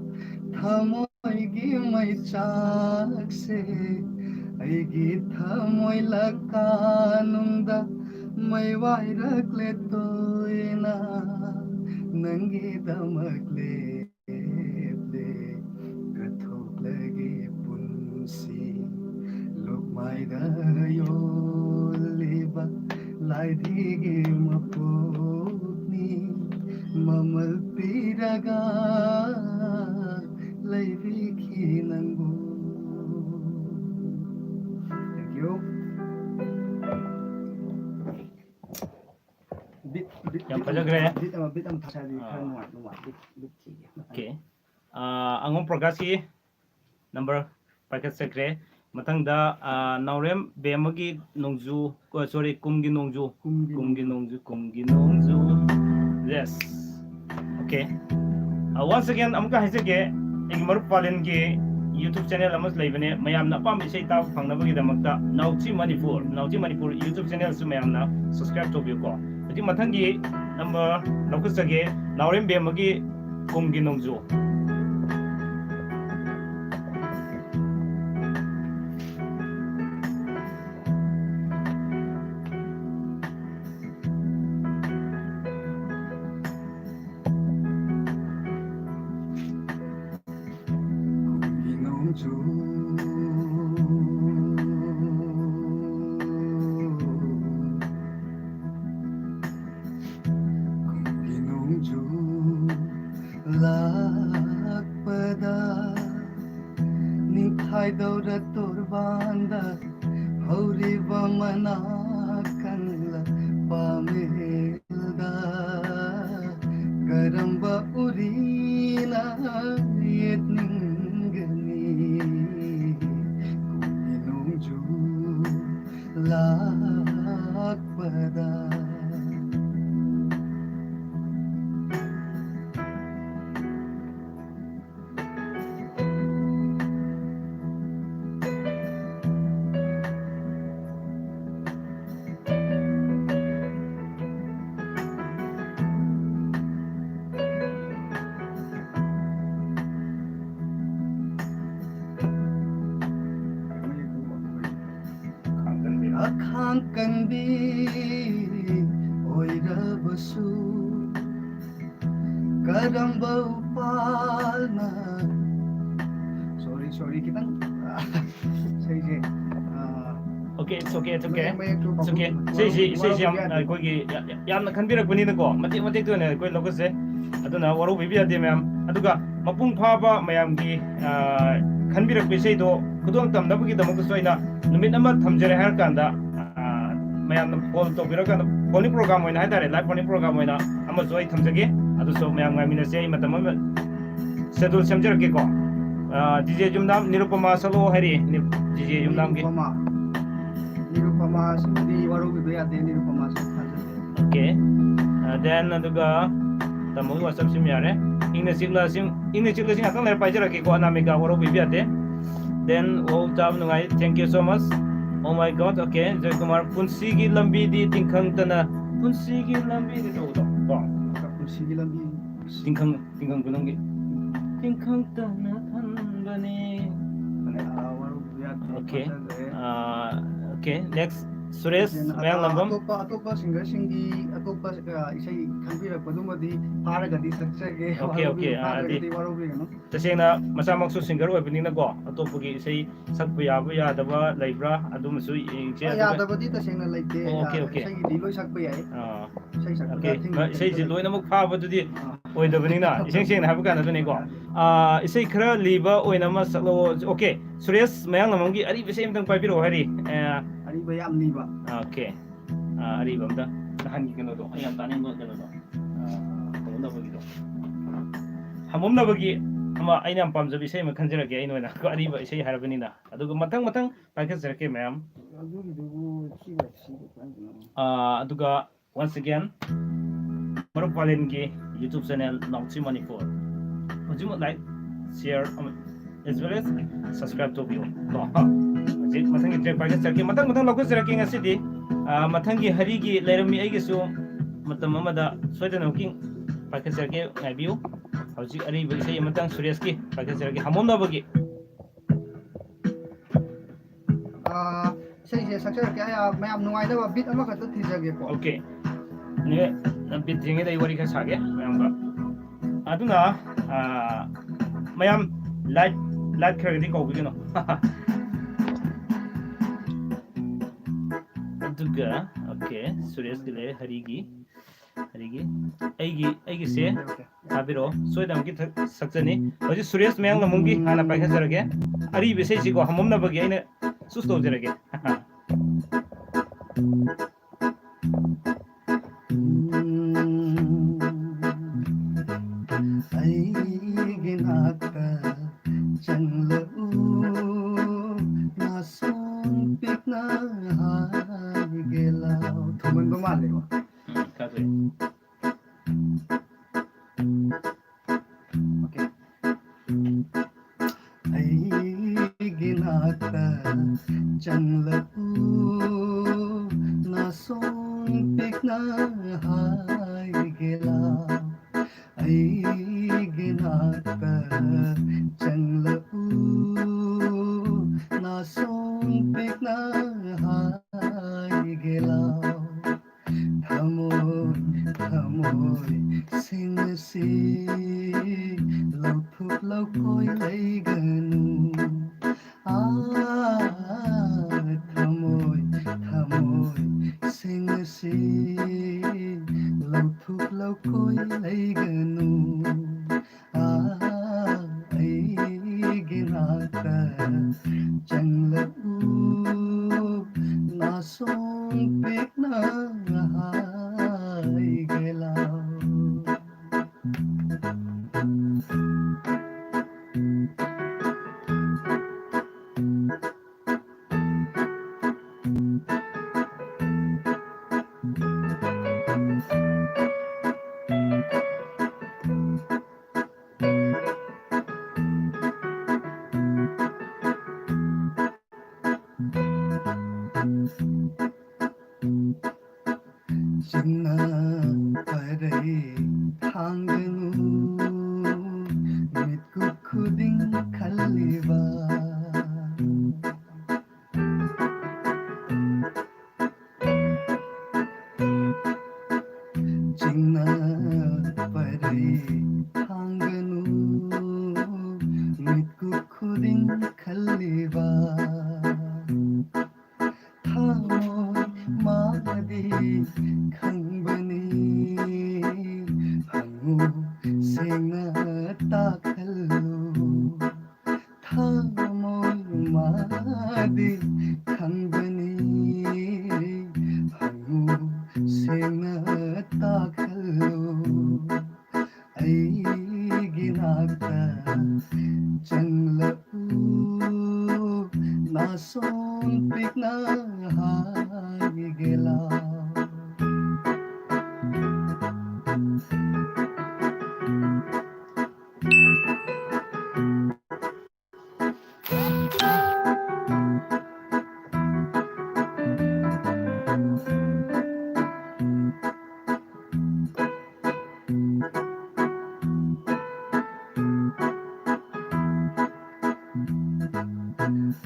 ꯊꯃꯣꯏꯒꯤ ꯃꯩꯆꯥꯛꯁꯦ, ꯑꯩꯒꯤ ꯊꯃꯣꯏ ꯂꯀꯥꯅꯨꯡꯗ ꯃꯩ ꯋꯥꯏꯔꯛꯂꯦ ꯇꯣꯏꯅ꯫ ꯅꯪꯒꯤꯗꯃꯛ ꯂꯦꯞꯂꯦ ꯀꯠꯊꯣꯛꯂꯒꯦ ꯄꯨꯟꯁꯤ꯫ ꯂꯨꯞꯃꯥꯏꯗ ꯌꯣꯜꯂꯤꯕ ꯂꯥꯏꯙꯤꯒꯤ ꯃꯄꯣꯛꯅꯤ, ꯃꯃꯜ ꯄꯤꯔꯒ ꯂꯩꯕꯤꯈꯤ ꯅꯪꯕꯨ꯫ Thank you. Beat, beat, ꯌꯥꯝ beat ꯐꯖꯈ꯭ꯔꯦ꯫ ꯑꯃ, beat ꯑꯃ, beat ꯑꯃ ꯊꯥꯁꯥꯗꯤ ꯈꯔ ꯑꯥ꯫ ꯅꯨꯡꯉꯥꯏ, ꯅꯨꯡꯉꯥꯏ, beat, beat ꯊꯤꯒꯦ꯫ Okay. ꯑꯥ, ꯑꯉꯣꯝ ꯄ꯭ꯔꯀꯥꯁꯀꯤ number ꯄꯥꯏꯈꯠꯆꯈ꯭ꯔꯦ꯫ ꯃꯊꯪꯗ, ꯑꯥ, ꯅꯥꯎꯔꯦꯝ ꯕꯦꯝꯃꯒꯤ ꯅꯣꯡꯖꯨ, ꯑ, sorry, ꯀꯨꯝꯒꯤ ꯅꯣꯡꯖꯨ꯫ ꯀꯨꯝꯒꯤ ꯀꯨꯝꯒꯤ ꯅꯣꯡꯖꯨ, ꯀꯨꯝꯒꯤ ꯅꯣꯡꯖꯨ꯫ Yes. Okay. ꯑ, once again ꯑꯃꯨꯛꯀ ꯍꯥꯏꯖꯒꯦ, ꯑꯩꯒꯤ ꯃꯔꯨꯞ ꯄꯥꯂꯦꯟꯒꯤ YouTube channel ꯑꯃꯁꯨ ꯂꯩꯕꯅꯦ꯫ ꯃꯌꯥꯝꯅ ꯑꯄꯥꯝꯕ ꯏꯁꯩ ꯇꯥꯕ ꯐꯪꯅꯕꯒꯤꯗꯃꯛꯇ ꯅꯥꯎꯆꯤ ꯃꯅꯤꯄꯨꯔ, ꯅꯥꯎꯆꯤ ꯃꯅꯤꯄꯨꯔ YouTube channelꯁꯨ ꯃꯌꯥꯝꯅ subscribe ꯇꯧꯕꯤꯌꯨꯀꯣ꯫ ꯍꯧꯖꯤꯛ ꯃꯊꯪꯒꯤ number ꯂꯧꯈꯠꯆꯒꯦ, ꯅꯥꯎꯔꯦꯝ ꯕꯦꯝꯃꯒꯤ ꯀꯨꯝꯒꯤ ꯅꯣꯡꯖꯨ꯫ ꯅꯣꯡꯖꯨ, ꯀꯨꯝꯒꯤ ꯅꯣꯡꯖꯨ ꯂꯥꯛꯄꯗ, ꯅꯤꯡꯊꯥꯏꯗꯧꯔ ꯇꯣꯔꯕꯥꯟꯗ ꯍꯧꯔꯤꯕ ꯃꯅꯥ ꯀꯪꯂ ꯄꯥꯃꯦ꯫ ꯀꯔꯝꯕ ꯎꯔꯤꯅ ꯌꯦꯠꯅꯤꯡꯒꯅꯤ? ꯀꯨꯝꯒꯤ ꯅꯣꯡꯖꯨ ꯂꯥꯛꯄꯗ꯫ ꯑꯈꯥꯡ ꯀꯟꯕꯤ ꯑꯣꯏꯔꯕꯁꯨ, ꯀꯔꯝꯕ ꯎꯄꯥꯜꯅ, sorry, sorry, ꯈꯤꯇꯪ, ꯏꯁꯩꯁꯦ, ꯑꯥ, Okay, it's okay, it's okay. ꯃꯌꯦꯛ ꯃꯌꯦꯛꯇꯣ It's okay. ꯄꯥꯎꯈꯨꯝ ꯏꯁꯩꯁꯤ, ꯏꯁꯩꯁꯤ ꯌꯥꯝ, ꯋꯥꯔꯧꯕꯤꯕ ꯌꯥꯗꯦ꯫ ꯑꯩꯈꯣꯏꯒꯤ ꯌꯥ-, ꯌꯥ-, ꯌꯥꯝꯅ ꯈꯟꯕꯤꯔꯛꯄꯅꯤꯅꯀꯣ, ꯃꯇꯦꯛ ꯃꯇꯦꯛꯇ ꯑꯣꯏꯅ ꯑꯩꯈꯣꯏ ꯂꯧꯈꯠꯁꯦ꯫ ꯑꯗꯨꯅ ꯋꯥꯔꯧꯕꯤꯕ ꯌꯥꯗꯦ, ꯃꯌꯥꯝ꯫ ꯑꯗꯨꯒ ꯃꯄꯨꯡ ꯐꯥꯕ ꯃꯌꯥꯝꯒꯤ, ꯑꯥ, ꯈꯟꯕꯤꯔꯛꯄ ꯏꯁꯩꯗꯣ ꯈꯨꯗꯣꯜ ꯇꯝꯅꯕꯒꯤꯗꯃꯛꯇꯁꯨ ꯑꯩꯅ ꯅꯨꯃꯤꯠ ꯑꯃ ꯊꯝꯖꯔꯦ ꯍꯥꯏꯔꯀꯥꯟꯗ, ꯑꯥ, ꯃꯌꯥꯝꯅ ꯐꯣꯟ ꯇꯧꯕꯤꯔꯀꯥꯟꯗ ꯐꯣꯟ ꯏꯟ ꯄ꯭ꯔꯣꯒ꯭ꯔꯥꯝ ꯑꯣꯏꯅ ꯍꯥꯏꯇꯥꯔꯦ, ꯂꯥꯏꯚ ꯐꯣꯟ ꯏꯟ ꯄ꯭ꯔꯣꯒ꯭ꯔꯥꯝ ꯑꯣꯏꯅ ꯑꯃꯁꯨ ꯑꯩ ꯊꯝꯖꯒꯦ꯫ ꯑꯗꯨꯁꯨ ꯃꯌꯥꯝ ꯉꯥꯏꯃꯤꯟꯅꯁꯦ꯫ ꯑꯩ ꯃꯇꯝ ꯑꯃ ꯁꯦꯗꯨꯜ ꯁꯦꯝꯖꯔꯛꯀꯦꯀꯣ꯫ ꯑꯥ, ꯗꯤ ꯖꯦ ꯌꯨꯝꯅꯥꯝ, ꯅꯤꯔꯨꯄꯃꯥ ꯁꯛꯂꯛꯑꯣ ꯍꯥꯏꯔꯤ꯫ ꯅꯤ-, ꯗꯤ ꯖꯦ ꯌꯨꯝꯅꯥꯝꯒꯤ꯫ ꯅꯤꯔꯨꯄꯃꯥ꯫ ꯅꯤꯔꯨꯄꯃꯥ ꯁꯤꯃꯗꯤ ꯋꯥꯔꯧꯕꯤꯕ ꯌꯥꯗꯦ, ꯅꯤꯔꯨꯄꯃꯥꯁꯨ ꯊꯥꯖꯗꯦ꯫ Okay. ꯑꯥ, then ꯑꯗꯨꯒ ꯇꯥꯃꯣꯒꯤ WhatsApp ꯁꯤꯃ ꯌꯥꯔꯦ꯫ ꯏꯪꯅ ꯆꯤꯛꯂꯁꯤꯡ, ꯏꯪꯅ ꯆꯤꯛꯂꯁꯤꯡ ꯉꯥꯛꯇꯪ ꯂꯩꯔ ꯄꯥꯏꯖꯔꯛꯀꯦꯀꯣ, ꯑꯅꯥꯃꯤꯀꯥ ꯋꯥꯔꯧꯕꯤꯕ ꯌꯥꯗꯦ꯫ Then, wow, ꯆꯥꯕ ꯅꯨꯡꯉꯥꯏ, thank you so much. Oh my God, okay, Joykumar, ꯄꯨꯟꯁꯤꯒꯤ ꯂꯝꯕꯤꯗꯤ ꯇꯤꯡꯈꯪꯇꯅ, ꯄꯨꯟꯁꯤꯒꯤ ꯂꯝꯕꯤꯗꯤ ꯇꯧꯕꯗꯣ, ꯀꯣ? ꯄꯨꯟꯁꯤꯒꯤ ꯂꯝꯕꯤ꯫ ꯇꯤꯡꯈꯪ, ꯇꯤꯡꯈꯪ ꯈꯨꯅꯝꯒꯤ꯫ ꯇꯤꯡꯈꯪꯇꯅ ꯊꯟꯕꯅꯤ꯫ ꯑꯥ, ꯋꯥꯔꯧꯕꯤꯕ ꯌꯥꯗꯦ, Okay. ꯊꯥꯖꯗ꯭ꯔꯦ꯫ ꯑꯥ, okay, next. ꯁꯨꯔꯦꯁ ꯃꯌꯥꯡꯂꯥꯝꯕꯝ꯫ ꯑꯇꯣꯞꯄ ꯑꯇꯣꯞꯄ ꯁꯤꯡꯒꯔꯁꯤꯡꯒꯤ ꯑꯇꯣꯞꯄ ꯑ, ꯏꯁꯩ ꯈꯟꯕꯤꯔꯛꯄꯗꯨꯃꯗꯤ ꯐꯥꯔꯒꯗꯤ ꯁꯛꯆꯒꯦ꯫ Okay, okay, ꯑꯥ, ꯑꯗꯨꯗꯤ ꯐꯥꯗ꯭ꯔꯒꯗꯤ ꯋꯥꯔꯧꯕꯤꯒꯅꯨ꯫ ꯇꯁꯦꯡꯅ ꯃꯁꯥꯃꯛꯁꯨ ꯁꯤꯡꯒꯔ ꯑꯣꯏꯕꯅꯤꯅꯀꯣ, ꯑꯇꯣꯞꯄꯒꯤ ꯏꯁꯩ ꯁꯛꯄ ꯌꯥꯕ ꯌꯥꯗꯕ ꯂꯩꯕ꯭ꯔꯥ, ꯑꯗꯨꯃꯁꯨ ꯌꯦꯡꯁꯦ꯫ ꯑ, ꯑꯗꯨꯒ ꯌꯥꯗꯕꯗꯤ ꯇꯁꯦꯡꯅ ꯂꯩꯇꯦ꯫ ꯑꯣ, okay, ꯑ, okay. ꯏꯁꯩꯒꯤꯗꯤ ꯂꯣꯏ ꯁꯛꯄ ꯌꯥꯏ꯫ ꯑꯥ, ꯏꯁꯩ ꯁꯛꯄꯗ okay. ꯊꯤꯡꯕ ꯏꯁꯩꯁꯦ ꯂꯩꯇꯦ꯫ ꯂꯣꯏꯅꯃꯛ ꯐꯥꯕꯗꯨꯗꯤ ꯑꯥ. ꯑꯣꯏꯗꯕꯅꯤꯅ, ꯏꯁꯦꯡ ꯁꯦꯡꯅ ꯍꯥꯏꯕ ꯀꯥꯟꯗ ꯑꯗꯨꯅꯤꯀꯣ꯫ ꯑꯥ, ꯏꯁꯩ ꯈꯔ ꯂꯤꯕ ꯑꯣꯏꯅ ꯑꯃ ꯁꯛꯂꯛꯑꯣ꯫ Okay, ꯁꯨꯔꯦꯁ ꯃꯌꯥꯡꯂꯥꯝꯕꯝꯒꯤ ꯑꯔꯤꯕ ꯏꯁꯩ ꯑꯃꯇꯪ ꯄꯥꯏꯕꯤꯔꯛꯑꯣ ꯍꯥꯏꯔꯤ꯫ ꯑꯦ, ꯑꯔꯤꯕ ꯌꯥꯝ ꯂꯤꯕ꯫ Okay. ꯑꯥ, ꯑꯔꯤꯕ ꯑꯝꯇ, ꯅꯍꯥꯟꯒꯤ ꯀꯩꯅꯣꯗꯣ, ꯑꯩ ꯌꯥꯝ ꯇꯥꯅꯤꯡꯕ ꯀꯩꯅꯣꯗꯣ, ꯑꯥ, ꯍꯝꯃꯝꯅꯕꯒꯤꯗꯣ꯫ ꯍꯝꯃꯝꯅꯕꯒꯤ ꯑꯃ ꯑꯩꯅ ꯌꯥꯝ ꯄꯥꯝꯖꯕ ꯏꯁꯩ ꯑꯃ ꯈꯟꯖꯔꯛꯀꯦ ꯑꯩꯅ ꯑꯣꯏꯅ, ꯑꯔꯤꯕ ꯏꯁꯩ ꯍꯥꯏꯔꯕꯅꯤꯅ꯫ ꯑꯗꯨꯒ ꯃꯊꯪ ꯃꯊꯪ ꯄꯥꯏꯈꯠꯆꯔꯛꯀꯦ ꯃꯌꯥꯝ꯫ ꯑꯗꯨꯒꯤꯗꯨꯕꯨ ꯁꯤꯒ ꯁꯤꯒ ꯀꯃꯥꯏꯅ ꯇꯧꯅꯤ? ꯑꯥ, ꯑꯗꯨꯒ once again, ꯃꯔꯨꯞ ꯋꯥꯂꯦꯟꯒꯤ YouTube channel ꯅꯥꯎꯊꯤ ꯃꯅꯤꯄꯨꯔ ꯍꯧꯖꯤꯛꯃꯛ like, share ꯑꯃ, as well as subscribe ꯇꯧꯕꯤꯌꯨ ꯀꯣ꯫ ꯍꯧꯖꯤꯛ ꯃꯊꯪꯒꯤ track ꯄꯥꯏꯈꯠꯆꯔꯛꯀꯦ, ꯃꯊꯪ ꯃꯊꯪ ꯂꯧꯈꯠꯆꯔꯛꯀꯦ ꯉꯁꯤꯗꯤ꯫ ꯑꯥ, ꯃꯊꯪꯒꯤ ꯍꯔꯤꯒꯤ ꯂꯩꯔꯝꯃꯤ ꯑꯩꯒꯤꯁꯨ ꯃꯇꯝ ꯑꯃꯗ ꯁꯣꯏꯗꯅꯃꯛꯀꯤ ꯄꯥꯏꯈꯠꯆꯔꯛꯀꯦ, ꯉꯥꯏꯕꯤꯌꯨ꯫ ꯍꯧꯖꯤꯛ ꯑꯔꯤꯕ ꯏꯁꯩ ꯑꯃꯇꯪ ꯁꯨꯔꯦꯁꯀꯤ ꯄꯥꯏꯈꯠꯆꯔꯛꯀꯦ, ꯍꯝꯃꯝꯅꯕꯒꯤ꯫ ꯑꯥ, ꯏꯁꯩꯁꯦ ꯁꯛꯆꯔꯛꯀꯦ꯫ ꯑꯩ, ꯑꯥ, ꯃꯌꯥꯝ ꯅꯨꯡꯉꯥꯏꯅꯕ beat ꯑꯃꯈꯛꯇ ꯊꯤꯖꯒꯦꯀꯣ꯫ Okay. ꯅꯦ, beat ꯊꯤꯉꯩꯗ ꯑꯩ ꯋꯥꯔꯤ ꯈꯔ ꯁꯥꯒꯦ ꯃꯌꯥꯝꯒ꯫ ꯑꯗꯨꯅ, ꯑꯥ, ꯃꯌꯥꯝ like, like ꯈꯔꯒꯗꯤ ꯀꯧꯕꯤꯒꯅꯨ꯫ ꯑꯗꯨꯒ, okay, ꯁꯨꯔꯦꯁꯀꯤ ꯂꯩꯔꯦ, ꯍꯔꯤꯒꯤ, ꯍꯔꯤꯒꯤ, ꯑꯩꯒꯤ, ꯑꯩꯒꯤꯁꯦ ꯊꯥꯕꯤꯔꯛꯑꯣ, ꯁꯣꯏꯗꯅꯃꯛꯀꯤ ꯊ-, ꯁꯛꯆꯅꯤ꯫ ꯍꯧꯖꯤꯛ ꯁꯨꯔꯦꯁ ꯃꯌꯥꯡꯂꯥꯝꯕꯝꯒꯤ ꯍꯥꯟꯅ ꯄꯥꯏꯈꯠꯆꯔꯒꯦ꯫ ꯑꯔꯤꯕ ꯏꯁꯩꯁꯤꯀꯣ, ꯍꯝꯃꯝꯅꯕꯒꯤ ꯑꯩꯅ choose ꯇꯧꯖꯔꯒꯦ꯫ ꯑꯩꯒꯤ ꯅꯥꯛꯇ ꯆꯪꯂꯛꯎ, ꯅꯥꯁꯣꯡ ꯄꯤꯛꯅ ꯍꯥꯏꯒꯦ ꯂꯥꯎ꯫ ꯊꯨꯃꯟꯕ ꯃꯥꯜꯂꯦꯀꯣ? ꯎꯝ, ꯈꯔ ꯊꯣꯛꯑꯦ꯫ Okay. ꯑꯩꯒꯤ ꯅꯥꯛꯇ ꯆꯪꯂꯛꯎ, ꯅꯥꯁꯣꯡ ꯄꯤꯛꯅ ꯍꯥꯏꯒꯦ ꯂꯥꯎ꯫ ꯑꯩꯒꯤ ꯅꯥꯛꯇ ꯆꯪꯂꯛꯎ, ꯅꯥꯁꯣꯡ ꯄꯤꯛꯅ ꯍꯥꯏꯒꯦ ꯂꯩꯒꯅꯨ꯫ ꯑꯥ, ꯊꯃꯣꯏ, ꯊꯃꯣꯏ ꯁꯦꯡꯅꯁꯤ, ꯂꯧꯊꯣꯛ ꯂꯧꯈꯣꯏ ꯂꯩꯒꯅꯨ꯫ ꯑꯥ, ꯑꯩꯒꯤ ꯅꯥꯛꯇ ꯆꯪꯂꯛꯎ, ꯅꯥꯁꯣꯡ ꯄꯤꯛꯅ ꯍꯥꯏꯒꯦ ꯂꯥꯎ꯫ ꯆꯤꯡꯅ ꯄꯔꯩ ꯊꯥꯡꯒꯅꯨ, ꯃꯤꯠꯀꯨꯞ ꯈꯨꯗꯤꯡ ꯈꯜꯂꯤꯕ꯫ ꯆꯤꯡꯅ ꯄꯔꯩ ꯊꯥꯡꯒꯅꯨ, ꯃꯤꯠꯀꯨꯞ ꯈꯨꯗꯤꯡ ꯈꯜꯂꯤꯕ꯫ ꯊꯃꯣꯏ ꯃꯥꯗꯤ ꯈꯪꯕꯅꯤ, ꯍꯪꯉꯨ ꯁꯦꯡꯅ ꯇꯥꯛꯍꯜꯂꯨ꯫ ꯊꯃꯣꯏ ꯃꯥꯗꯤ ꯈꯪꯕꯅꯤ, ꯍꯪꯉꯨ ꯁꯦꯡꯅ ꯇꯥꯛꯍꯜꯂꯨ꯫ ꯑꯩꯒꯤ ꯅꯥꯛꯇ ꯆꯪꯂꯛꯎ, ꯅꯥꯁꯣꯡ ꯄꯤꯛꯅ ꯍꯥꯏꯒꯦ ꯂꯥꯎ꯫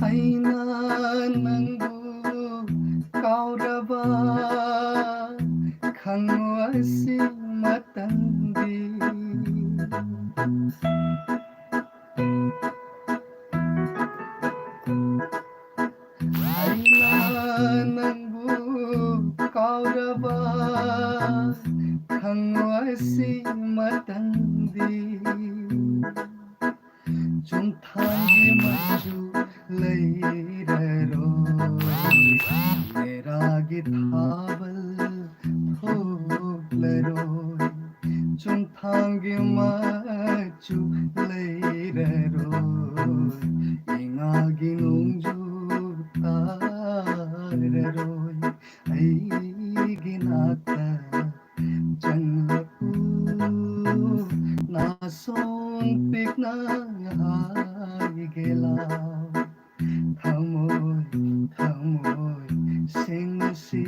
ꯑꯩꯅ ꯅꯪꯕꯨ ꯀꯥꯎꯔꯕ ꯈꯪꯉꯨ ꯑꯁꯤ ꯃꯇꯝꯗꯤ꯫ ꯈꯣꯡꯊꯥꯡꯒꯤ ꯃꯆꯨ ꯂꯩꯔꯔꯣꯏ, ꯃꯦꯔꯥꯒꯤ ꯊꯥꯕꯜ ꯊꯣꯛꯂꯔꯣꯏ, ꯆꯨꯝꯊꯥꯡꯒꯤ ꯃꯆꯨ ꯂꯩꯔꯔꯣꯏ, ꯏꯉꯥꯒꯤ ꯅꯣꯡꯖꯨ ꯇꯥꯔꯔꯣꯏ, ꯑꯩꯒꯤ ꯅꯥꯛꯇ ꯆꯪꯂꯛꯎ, ꯅꯥꯁꯣꯟ ꯄꯤꯛꯅ ꯍꯥꯏꯒꯦ ꯂꯥꯎ꯫ ꯊꯃꯣꯏ, ꯊꯃꯣꯏ ꯁꯦꯡꯅꯁꯤ꯫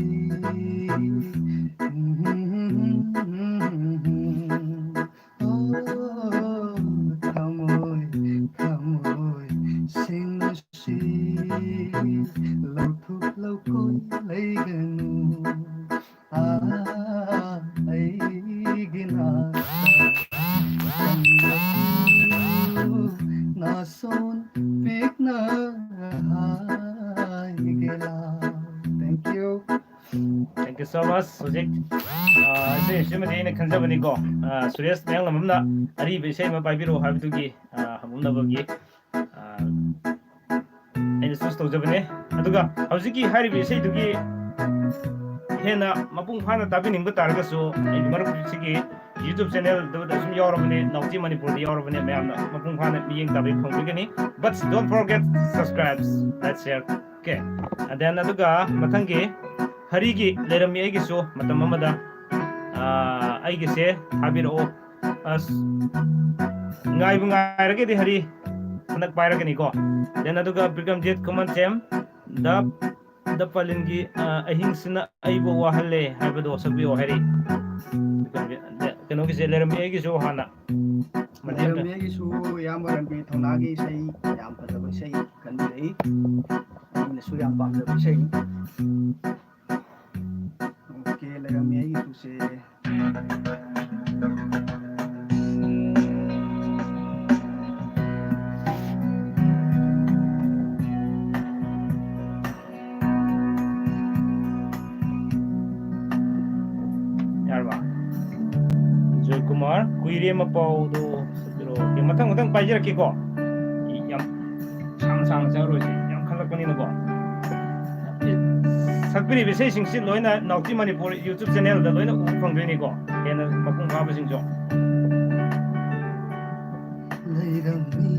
ꯑꯣ, ꯊꯃꯣꯏ, ꯊꯃꯣꯏ ꯁꯦꯡꯅꯁꯤ꯫ ꯂꯧꯊꯣꯛ ꯂꯧꯈꯣꯏ ꯂꯩꯒꯅꯨ꯫ ꯑꯥ, ꯑꯩꯒꯤ ꯅꯥꯛꯇ ꯆꯪꯂꯛꯎ, ꯅꯥꯁꯣꯟ ꯄꯤꯛꯅ ꯍꯥꯏꯒꯦ ꯂꯥꯎ꯫ Thank you꯫ Thank you so much, ꯍꯧꯖꯤꯛ, ꯑ, ꯏꯁꯩ ꯑꯁꯤꯃꯗꯤ ꯑꯩꯅ ꯈꯟꯖꯕꯅꯤꯀꯣ꯫ ꯑ, ꯁꯨꯔꯦꯁ ꯃꯌꯥꯡꯂꯝꯕꯝꯅ ꯑꯔꯤꯕ ꯏꯁꯩ ꯑꯃ ꯄꯥꯏꯕꯤꯔꯛꯑꯣ ꯍꯥꯏꯕꯗꯨꯒꯤ, ꯑ, ꯍꯧꯅꯕꯒꯤ, ꯑ, ꯑꯩꯅ choose ꯇꯧꯖꯕꯅꯦ꯫ ꯑꯗꯨꯒ ꯍꯧꯖꯤꯛꯀꯤ ꯍꯥꯏꯔꯤꯕ ꯏꯁꯩꯗꯨꯒꯤ ꯍꯦꯟꯅ ꯃꯄꯨꯡ ꯐꯥꯅ ꯇꯥꯕꯤꯅꯤꯡꯕ ꯇꯥꯔꯒꯁꯨ, ꯑꯩꯒꯤ ꯃꯔꯨꯞꯁꯤꯒꯤ YouTube channel ꯗꯨꯗ ꯁꯨꯝ ꯌꯥꯎꯔꯕꯅꯦ, ꯅꯥꯎꯆꯤ ꯃꯅꯤꯄꯨꯔꯗ ꯌꯥꯎꯔꯕꯅꯦ, ꯃꯌꯥꯝꯅ ꯃꯄꯨꯡ ꯐꯥꯅ ꯃꯤꯠꯌꯦꯡ ꯇꯥꯕꯤꯕ ꯐꯪꯕꯤꯒꯅꯤ꯫ But don't forget subscribe, like, share, okay? And then ꯑꯗꯨꯒ ꯃꯊꯪꯒꯤ ꯍꯔꯤꯒꯤ ꯂꯩꯔꯝꯃꯤ ꯑꯩꯒꯤꯁꯨ ꯃꯇꯝ ꯑꯃꯗ, ꯑꯥ, ꯑꯩꯒꯤꯁꯦ ꯊꯥꯕꯤꯔꯛꯑꯣ꯫ ꯑꯁ, ꯉꯥꯏꯕꯨ ꯉꯥꯏꯔꯒꯗꯤ ꯍꯔꯤ ꯍꯟꯗꯛ ꯄꯥꯏꯔꯛꯀꯅꯤꯀꯣ꯫ Then ꯑꯗꯨꯒ ꯕꯤꯀ꯭ꯔꯝꯖꯤꯠ ꯈꯨꯃꯟꯊꯦꯝ, ꯗ, ꯗ ꯄꯥꯂꯤꯟꯒꯤ, ꯑ, ꯑꯍꯤꯡꯁꯤꯅ ꯑꯩꯕꯨ ꯋꯥꯍꯜꯂꯦ ꯍꯥꯏꯕꯗꯣ ꯁꯛꯄꯤꯌꯣ ꯍꯥꯏꯔꯤ꯫ ꯕꯤꯀ꯭ꯔꯝꯖꯤꯠ, ꯀꯩꯅꯣꯒꯤꯁꯦ ꯂꯩꯔꯝꯃꯤ ꯑꯩꯒꯤꯁꯨ ꯍꯥꯟꯅ꯫ ꯃꯇꯦꯛ ꯑꯝꯇ꯫ ꯂꯩꯔꯝꯃꯤ ꯑꯩꯒꯤꯁꯨ ꯏꯌꯥꯝꯕ ꯔꯟꯕꯤꯔ ꯊꯧꯅꯥꯒꯤ ꯏꯁꯩ, ꯌꯥꯝ ꯐꯖꯕ ꯏꯁꯩ ꯈꯟꯕꯤꯔꯛꯏ꯫ ꯑꯩꯅꯁꯨ ꯌꯥꯝ ꯄꯥꯝꯖꯕ ꯏꯁꯩꯅꯤ꯫ ꯑꯣꯀꯦ, ꯂꯩꯔꯝꯃꯤ ꯑꯩꯒꯤꯁꯨꯁꯦ꯫ ꯌꯥꯔꯕ? ꯖꯣꯏꯀꯨꯃꯥꯔ, ꯀꯨꯏꯔꯦ ꯃꯄꯥꯎꯗꯣ ꯁꯛꯄꯤꯔꯛꯑꯣ꯫ ꯑꯣꯀꯦ, ꯃꯊꯪ ꯃꯊꯪ ꯄꯥꯏꯖꯔꯛꯀꯦꯀꯣ꯫ ꯆꯥꯡ ꯆꯥꯔꯣꯏꯁꯤ ꯌꯥꯝ ꯈꯜꯂꯛꯄꯅꯤꯅꯀꯣ꯫ ꯁꯛꯄꯤꯔꯤꯕ ꯏꯁꯩꯁꯤꯡꯁꯤ ꯂꯣꯏꯅ ꯅꯥꯎꯇꯤ ꯃꯅꯤꯄꯨꯔ YouTube channelꯗ ꯂꯣꯏꯅ ꯎꯕ ꯐꯪꯗꯣꯏꯅꯤꯀꯣ, ꯍꯦꯟꯅ ꯃꯄꯨꯡ ꯐꯥꯕꯁꯤꯡꯁꯨ꯫ ꯂꯩꯔꯝꯃꯤ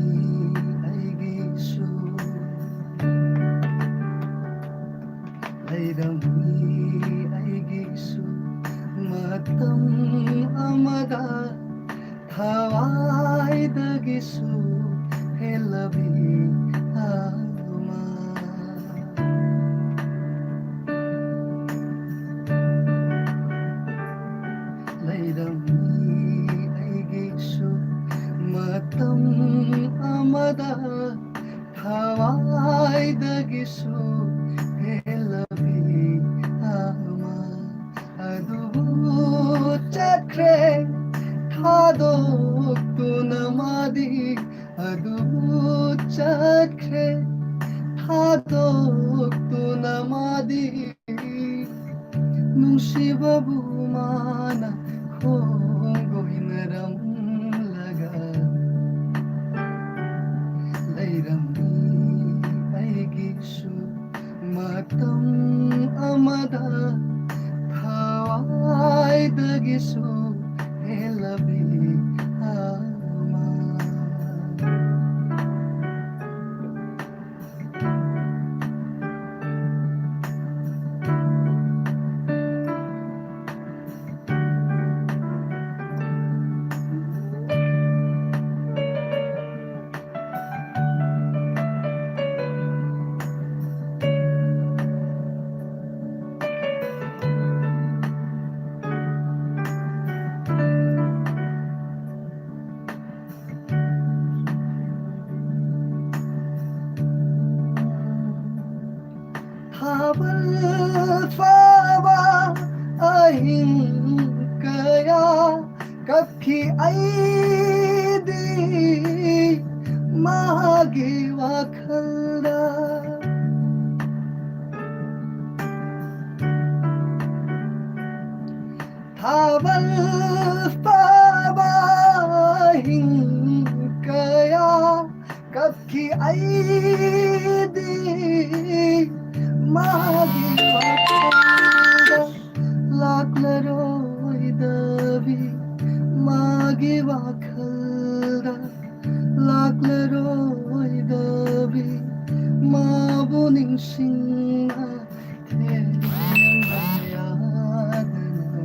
ꯑꯩꯒꯤꯁꯨ, ꯂꯩꯔꯝꯃꯤ ꯑꯩꯒꯤꯁꯨ ꯃꯇꯝ ꯑꯃꯗ ꯊꯋꯥꯏꯗꯒꯤꯁꯨ ꯍꯦꯜꯂꯕꯤ ꯑꯃ꯫ ꯂꯩꯔꯝꯃꯤ ꯑꯩꯒꯤꯁꯨ ꯃꯇꯝ ꯑꯃꯗ ꯊꯋꯥꯏꯗꯒꯤꯁꯨ ꯍꯦꯜꯂꯕꯤ ꯑꯃ꯫ ꯑꯗꯨꯕꯨ ꯆꯠꯈ꯭ꯔꯦ ꯊꯥꯗꯣꯛꯇꯨꯅ ꯃꯥꯗꯤ, ꯑꯗꯨꯕꯨ ꯆꯠꯈ꯭ꯔꯦ ꯊꯥꯗꯣꯛꯇꯨꯅ ꯃꯥꯗꯤ, ꯅꯨꯡꯁꯤꯕꯕꯨ ꯃꯥꯅ ꯈꯣꯡꯒꯣꯏꯅꯔꯝꯂꯒ ꯂꯩꯔꯝꯃꯤ ꯑꯩꯒꯤꯁꯨ ꯃꯇꯝ ꯑꯃꯗ ꯊꯋꯥꯏꯗꯒꯤꯁꯨ ꯍꯦꯜꯂꯕꯤ ꯑꯃ꯫ ꯊꯥꯕꯜ ꯐꯥꯕ ꯑꯍꯤꯡ ꯀꯌꯥ ꯀꯞꯈꯤ ꯑꯩꯗꯤ ꯃꯥꯒꯤ ꯋꯥꯈꯜꯗ꯫ ꯊꯥꯕꯜ ꯐꯥꯕ ꯑꯍꯤꯡ ꯀꯌꯥ ꯆꯠꯈꯤ ꯑꯩꯗꯤ ꯃꯥꯒꯤ ꯋꯥꯈꯜꯗ ꯂꯥꯛꯂꯔꯣꯏꯗꯕꯤ, ꯃꯥꯒꯤ ꯋꯥꯈꯜꯗ ꯂꯥꯛꯂꯔꯣꯏꯗꯕꯤ, ꯃꯥꯕꯨ ꯅꯤꯡꯁꯤꯡꯅ ꯊꯦꯝꯕ ꯌꯥꯗꯅ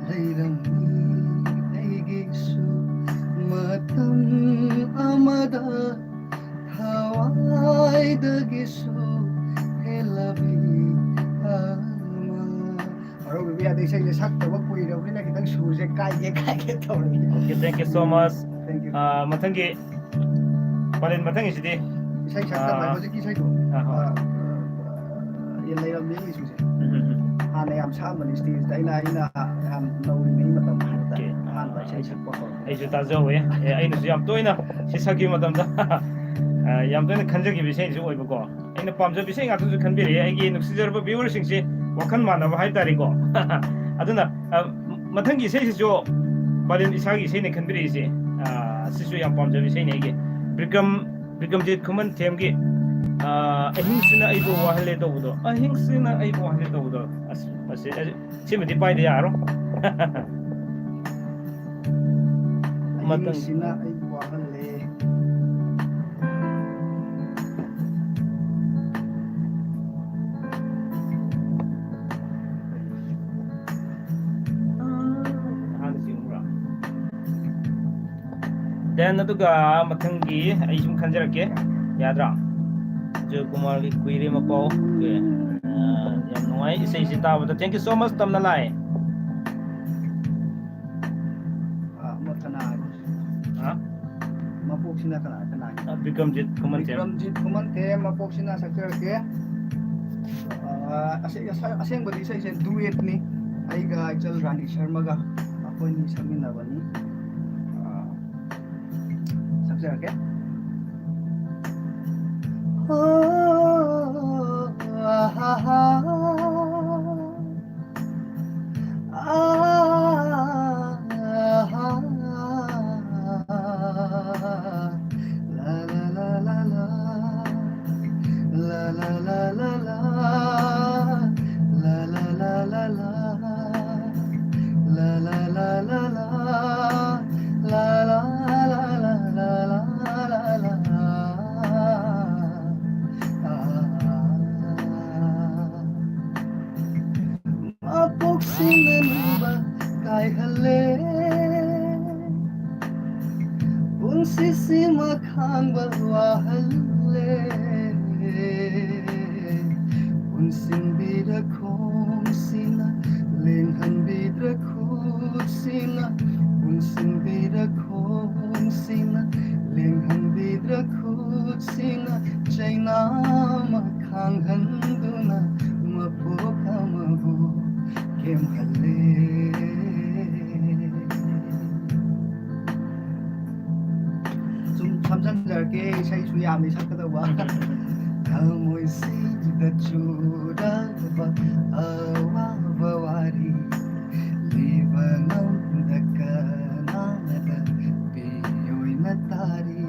ꯂꯩꯔꯝꯃꯤ ꯑꯩꯒꯤꯁꯨ ꯃꯇꯝ ꯑꯃꯗ ꯊꯋꯥꯏꯗꯒꯤꯁꯨ ꯍꯦꯜꯂꯕꯤ ꯑꯃ꯫ ꯍꯔꯥꯎꯕꯤꯕ ꯌꯥꯗꯦ, ꯏꯁꯩꯁꯦ ꯁꯛꯇꯕ ꯀꯨꯏꯔꯕꯅꯤꯅ ꯈꯤꯇꯪ ꯁꯨꯔꯁꯦ ꯀꯥꯏꯒꯦ ꯀꯥꯏꯒꯦ ꯇꯧꯔꯤ꯫ Okay, thank you so much. Thank you. ꯑꯥ, ꯃꯊꯪꯒꯤ, ꯄꯥꯂꯦꯟ, ꯃꯊꯪꯒꯤꯁꯤꯗꯤ ꯏꯁꯩ ꯁꯛꯇꯕ ꯑꯥ, ꯍꯧꯖꯤꯛꯀꯤ ꯏꯁꯩꯗꯣ꯫ ꯑꯥ, ꯍꯣꯏ꯫ ꯑꯥ, ꯑꯥ, ꯂꯩꯔꯝꯃꯤ ꯏꯁꯨꯁꯦ꯫ ꯎꯝ, ꯎꯝ, ꯎꯝ꯫ ꯍꯥꯟꯅ ꯌꯥꯝ ꯁꯛꯑꯝꯕꯅꯤ stage ꯇ, ꯑꯩꯅ, ꯑꯩꯅ ꯌꯥꯝ ꯅꯧꯔꯤꯉꯩ ꯃꯇꯝ ꯍꯥꯏꯕ ꯇꯥꯔꯦ꯫ Okay. ꯑꯍꯥꯟꯕ ꯏꯁꯩ ꯁꯛꯄ ꯍꯧꯔꯛꯄ꯫ ꯑꯩꯁꯨ ꯇꯥꯖꯍꯧꯋꯦ꯫ ꯑꯦ, ꯑꯩꯅꯁꯨ ꯌꯥꯝ ꯇꯣꯏꯅ ꯁꯤ ꯁꯛꯈꯤꯕ ꯃꯇꯝꯗ, ꯑ, ꯌꯥꯝ ꯇꯣꯏꯅ ꯈꯟꯖꯈꯤꯕ ꯏꯁꯩꯁꯨ ꯑꯣꯏꯕꯀꯣ꯫ ꯑꯩꯅ ꯄꯥꯝꯖꯕ ꯏꯁꯩ ꯉꯥꯛꯇꯁꯨ ꯈꯟꯕꯤꯔꯛꯑꯦ꯫ ꯑꯩꯒꯤ ꯅꯨꯡꯁꯤꯖꯔꯕ viewer ꯁꯤꯡꯁꯦ ꯋꯥꯈꯜ ꯃꯥꯟꯅꯕ ꯍꯥꯏꯕ ꯇꯥꯔꯦꯀꯣ꯫ ꯑꯗꯨꯅ, ꯑ, ꯃꯊꯪꯒꯤ ꯏꯁꯩꯁꯤꯁꯨ ꯄꯥꯂꯦꯟ ꯏꯁꯥꯒꯤ ꯏꯁꯩꯅ ꯈꯟꯕꯤꯔꯛꯏꯁꯦ꯫ ꯑ, ꯁꯤꯁꯨ ꯌꯥꯝ ꯄꯥꯝꯖꯕ ꯏꯁꯩꯅꯤ ꯑꯩꯒꯤ꯫ ꯕꯤꯀ꯭ꯔꯝ, ꯕꯤꯀ꯭ꯔꯝꯖꯤꯠ ꯈꯨꯃꯟꯊꯦꯝꯒꯤ, ꯑ, "ꯑꯍꯤꯡꯁꯤꯅ ꯑꯩꯕꯨ ꯋꯥꯍꯜꯂꯦ" ꯇꯧꯕꯗꯣ, "ꯑꯍꯤꯡꯁꯤꯅ ꯑꯩꯕꯨ ꯋꯥꯍꯜꯂꯦ" ꯇꯧꯕꯗꯣ, ꯑꯁ, ꯑꯁꯤ, ꯑꯁꯤ, ꯁꯤꯃꯗꯤ ꯄꯥꯏꯗ ꯌꯥꯔꯣꯏ꯫ ꯃꯇꯝ ꯑꯍꯤꯡꯁꯤꯅ ꯑꯩꯕꯨ ꯋꯥꯍꯜꯂꯦ꯫ ꯑꯍꯥꯟꯕ ꯆꯤꯡꯕ꯭ꯔꯥ? Then ꯑꯗꯨꯒ ꯃꯊꯪꯒꯤ ꯑꯩ ꯁꯨꯝ ꯈꯟꯖꯔꯛꯀꯦ, ꯌꯥꯗ꯭ꯔꯥ? ꯖꯣꯏ ꯀꯨꯃꯥꯔꯒꯤ ꯀꯨꯏꯔꯦ ꯃꯄꯥꯎ꯫ Okay. ꯑ, ꯌꯥꯝ ꯅꯨꯡꯉꯥꯏ ꯏꯁꯩꯁꯤ ꯇꯥꯕꯗ꯫ Thank you so much, ꯇꯝꯅ ꯂꯥꯏ꯫ ꯑ, ꯑꯃ ꯀꯅꯥ? ꯍꯥ? ꯃꯄꯣꯛꯁꯤꯅ ꯀꯅꯥ, ꯀꯅꯥꯒꯤ? ꯑ, ꯕꯤꯀ꯭ꯔꯝꯖꯤꯠ ꯈꯨꯃꯟꯊꯦꯝ꯫ ꯕꯤꯀ꯭ꯔꯝꯖꯤꯠ ꯈꯨꯃꯟꯊꯦꯝ, ꯃꯄꯣꯛꯁꯤꯅ ꯁꯛꯆꯔꯛꯀꯦ꯫ ꯑ, ꯑꯁꯦ-, ꯑꯁ-, ꯑꯁꯦꯡꯕꯗꯤ ꯏꯁꯩꯁꯦ duet ꯅꯤ꯫ ꯑꯩꯒ ꯏꯆꯜ ꯔꯥꯅꯤ ꯁꯔꯃꯒ ꯑꯩꯈꯣꯏꯅꯤ ꯁꯛꯃꯤꯟꯅꯕꯅꯤ꯫ ꯑ, ꯁꯛꯆꯔꯛꯀꯦ꯫ ꯁꯤꯁꯤꯃ ꯈꯥꯡꯕ ꯋꯥꯍꯜꯂꯦ꯫ ꯄꯨꯟꯁꯤꯟꯕꯤꯔ ꯈꯣꯡꯁꯤꯅ, ꯂꯦꯡꯍꯟꯕꯤꯗ꯭ꯔ ꯈꯨꯠꯁꯤꯅ, ꯄꯨꯟꯁꯤꯟꯕꯤꯗ꯭ꯔ ꯈꯣꯡꯁꯤꯅ, ꯂꯦꯡꯍꯟꯕꯤꯗ꯭ꯔ ꯈꯨꯠꯁꯤꯅ, ꯆꯩꯅꯥ ꯑꯃ ꯈꯥꯡꯍꯟꯗꯨꯅ ꯃꯄꯣꯛ ꯑꯃꯕꯨ ꯀꯦꯝꯍꯜꯂꯦ꯫ ꯁꯨꯝ ꯁꯝꯖꯟꯖꯔꯛꯀꯦ, ꯏꯁꯩꯁꯨ ꯌꯥꯝꯃꯤ ꯁꯛꯀꯗꯧꯕ꯫ ꯊꯃꯣꯏꯁꯤꯗ ꯆꯨꯔꯕ ꯑꯋꯥꯕ ꯋꯥꯔꯤ ꯂꯤꯕ ꯉꯝꯗ ꯀꯅꯥꯗ ꯄꯤꯑꯣꯏꯅ ꯇꯥꯔꯤ꯫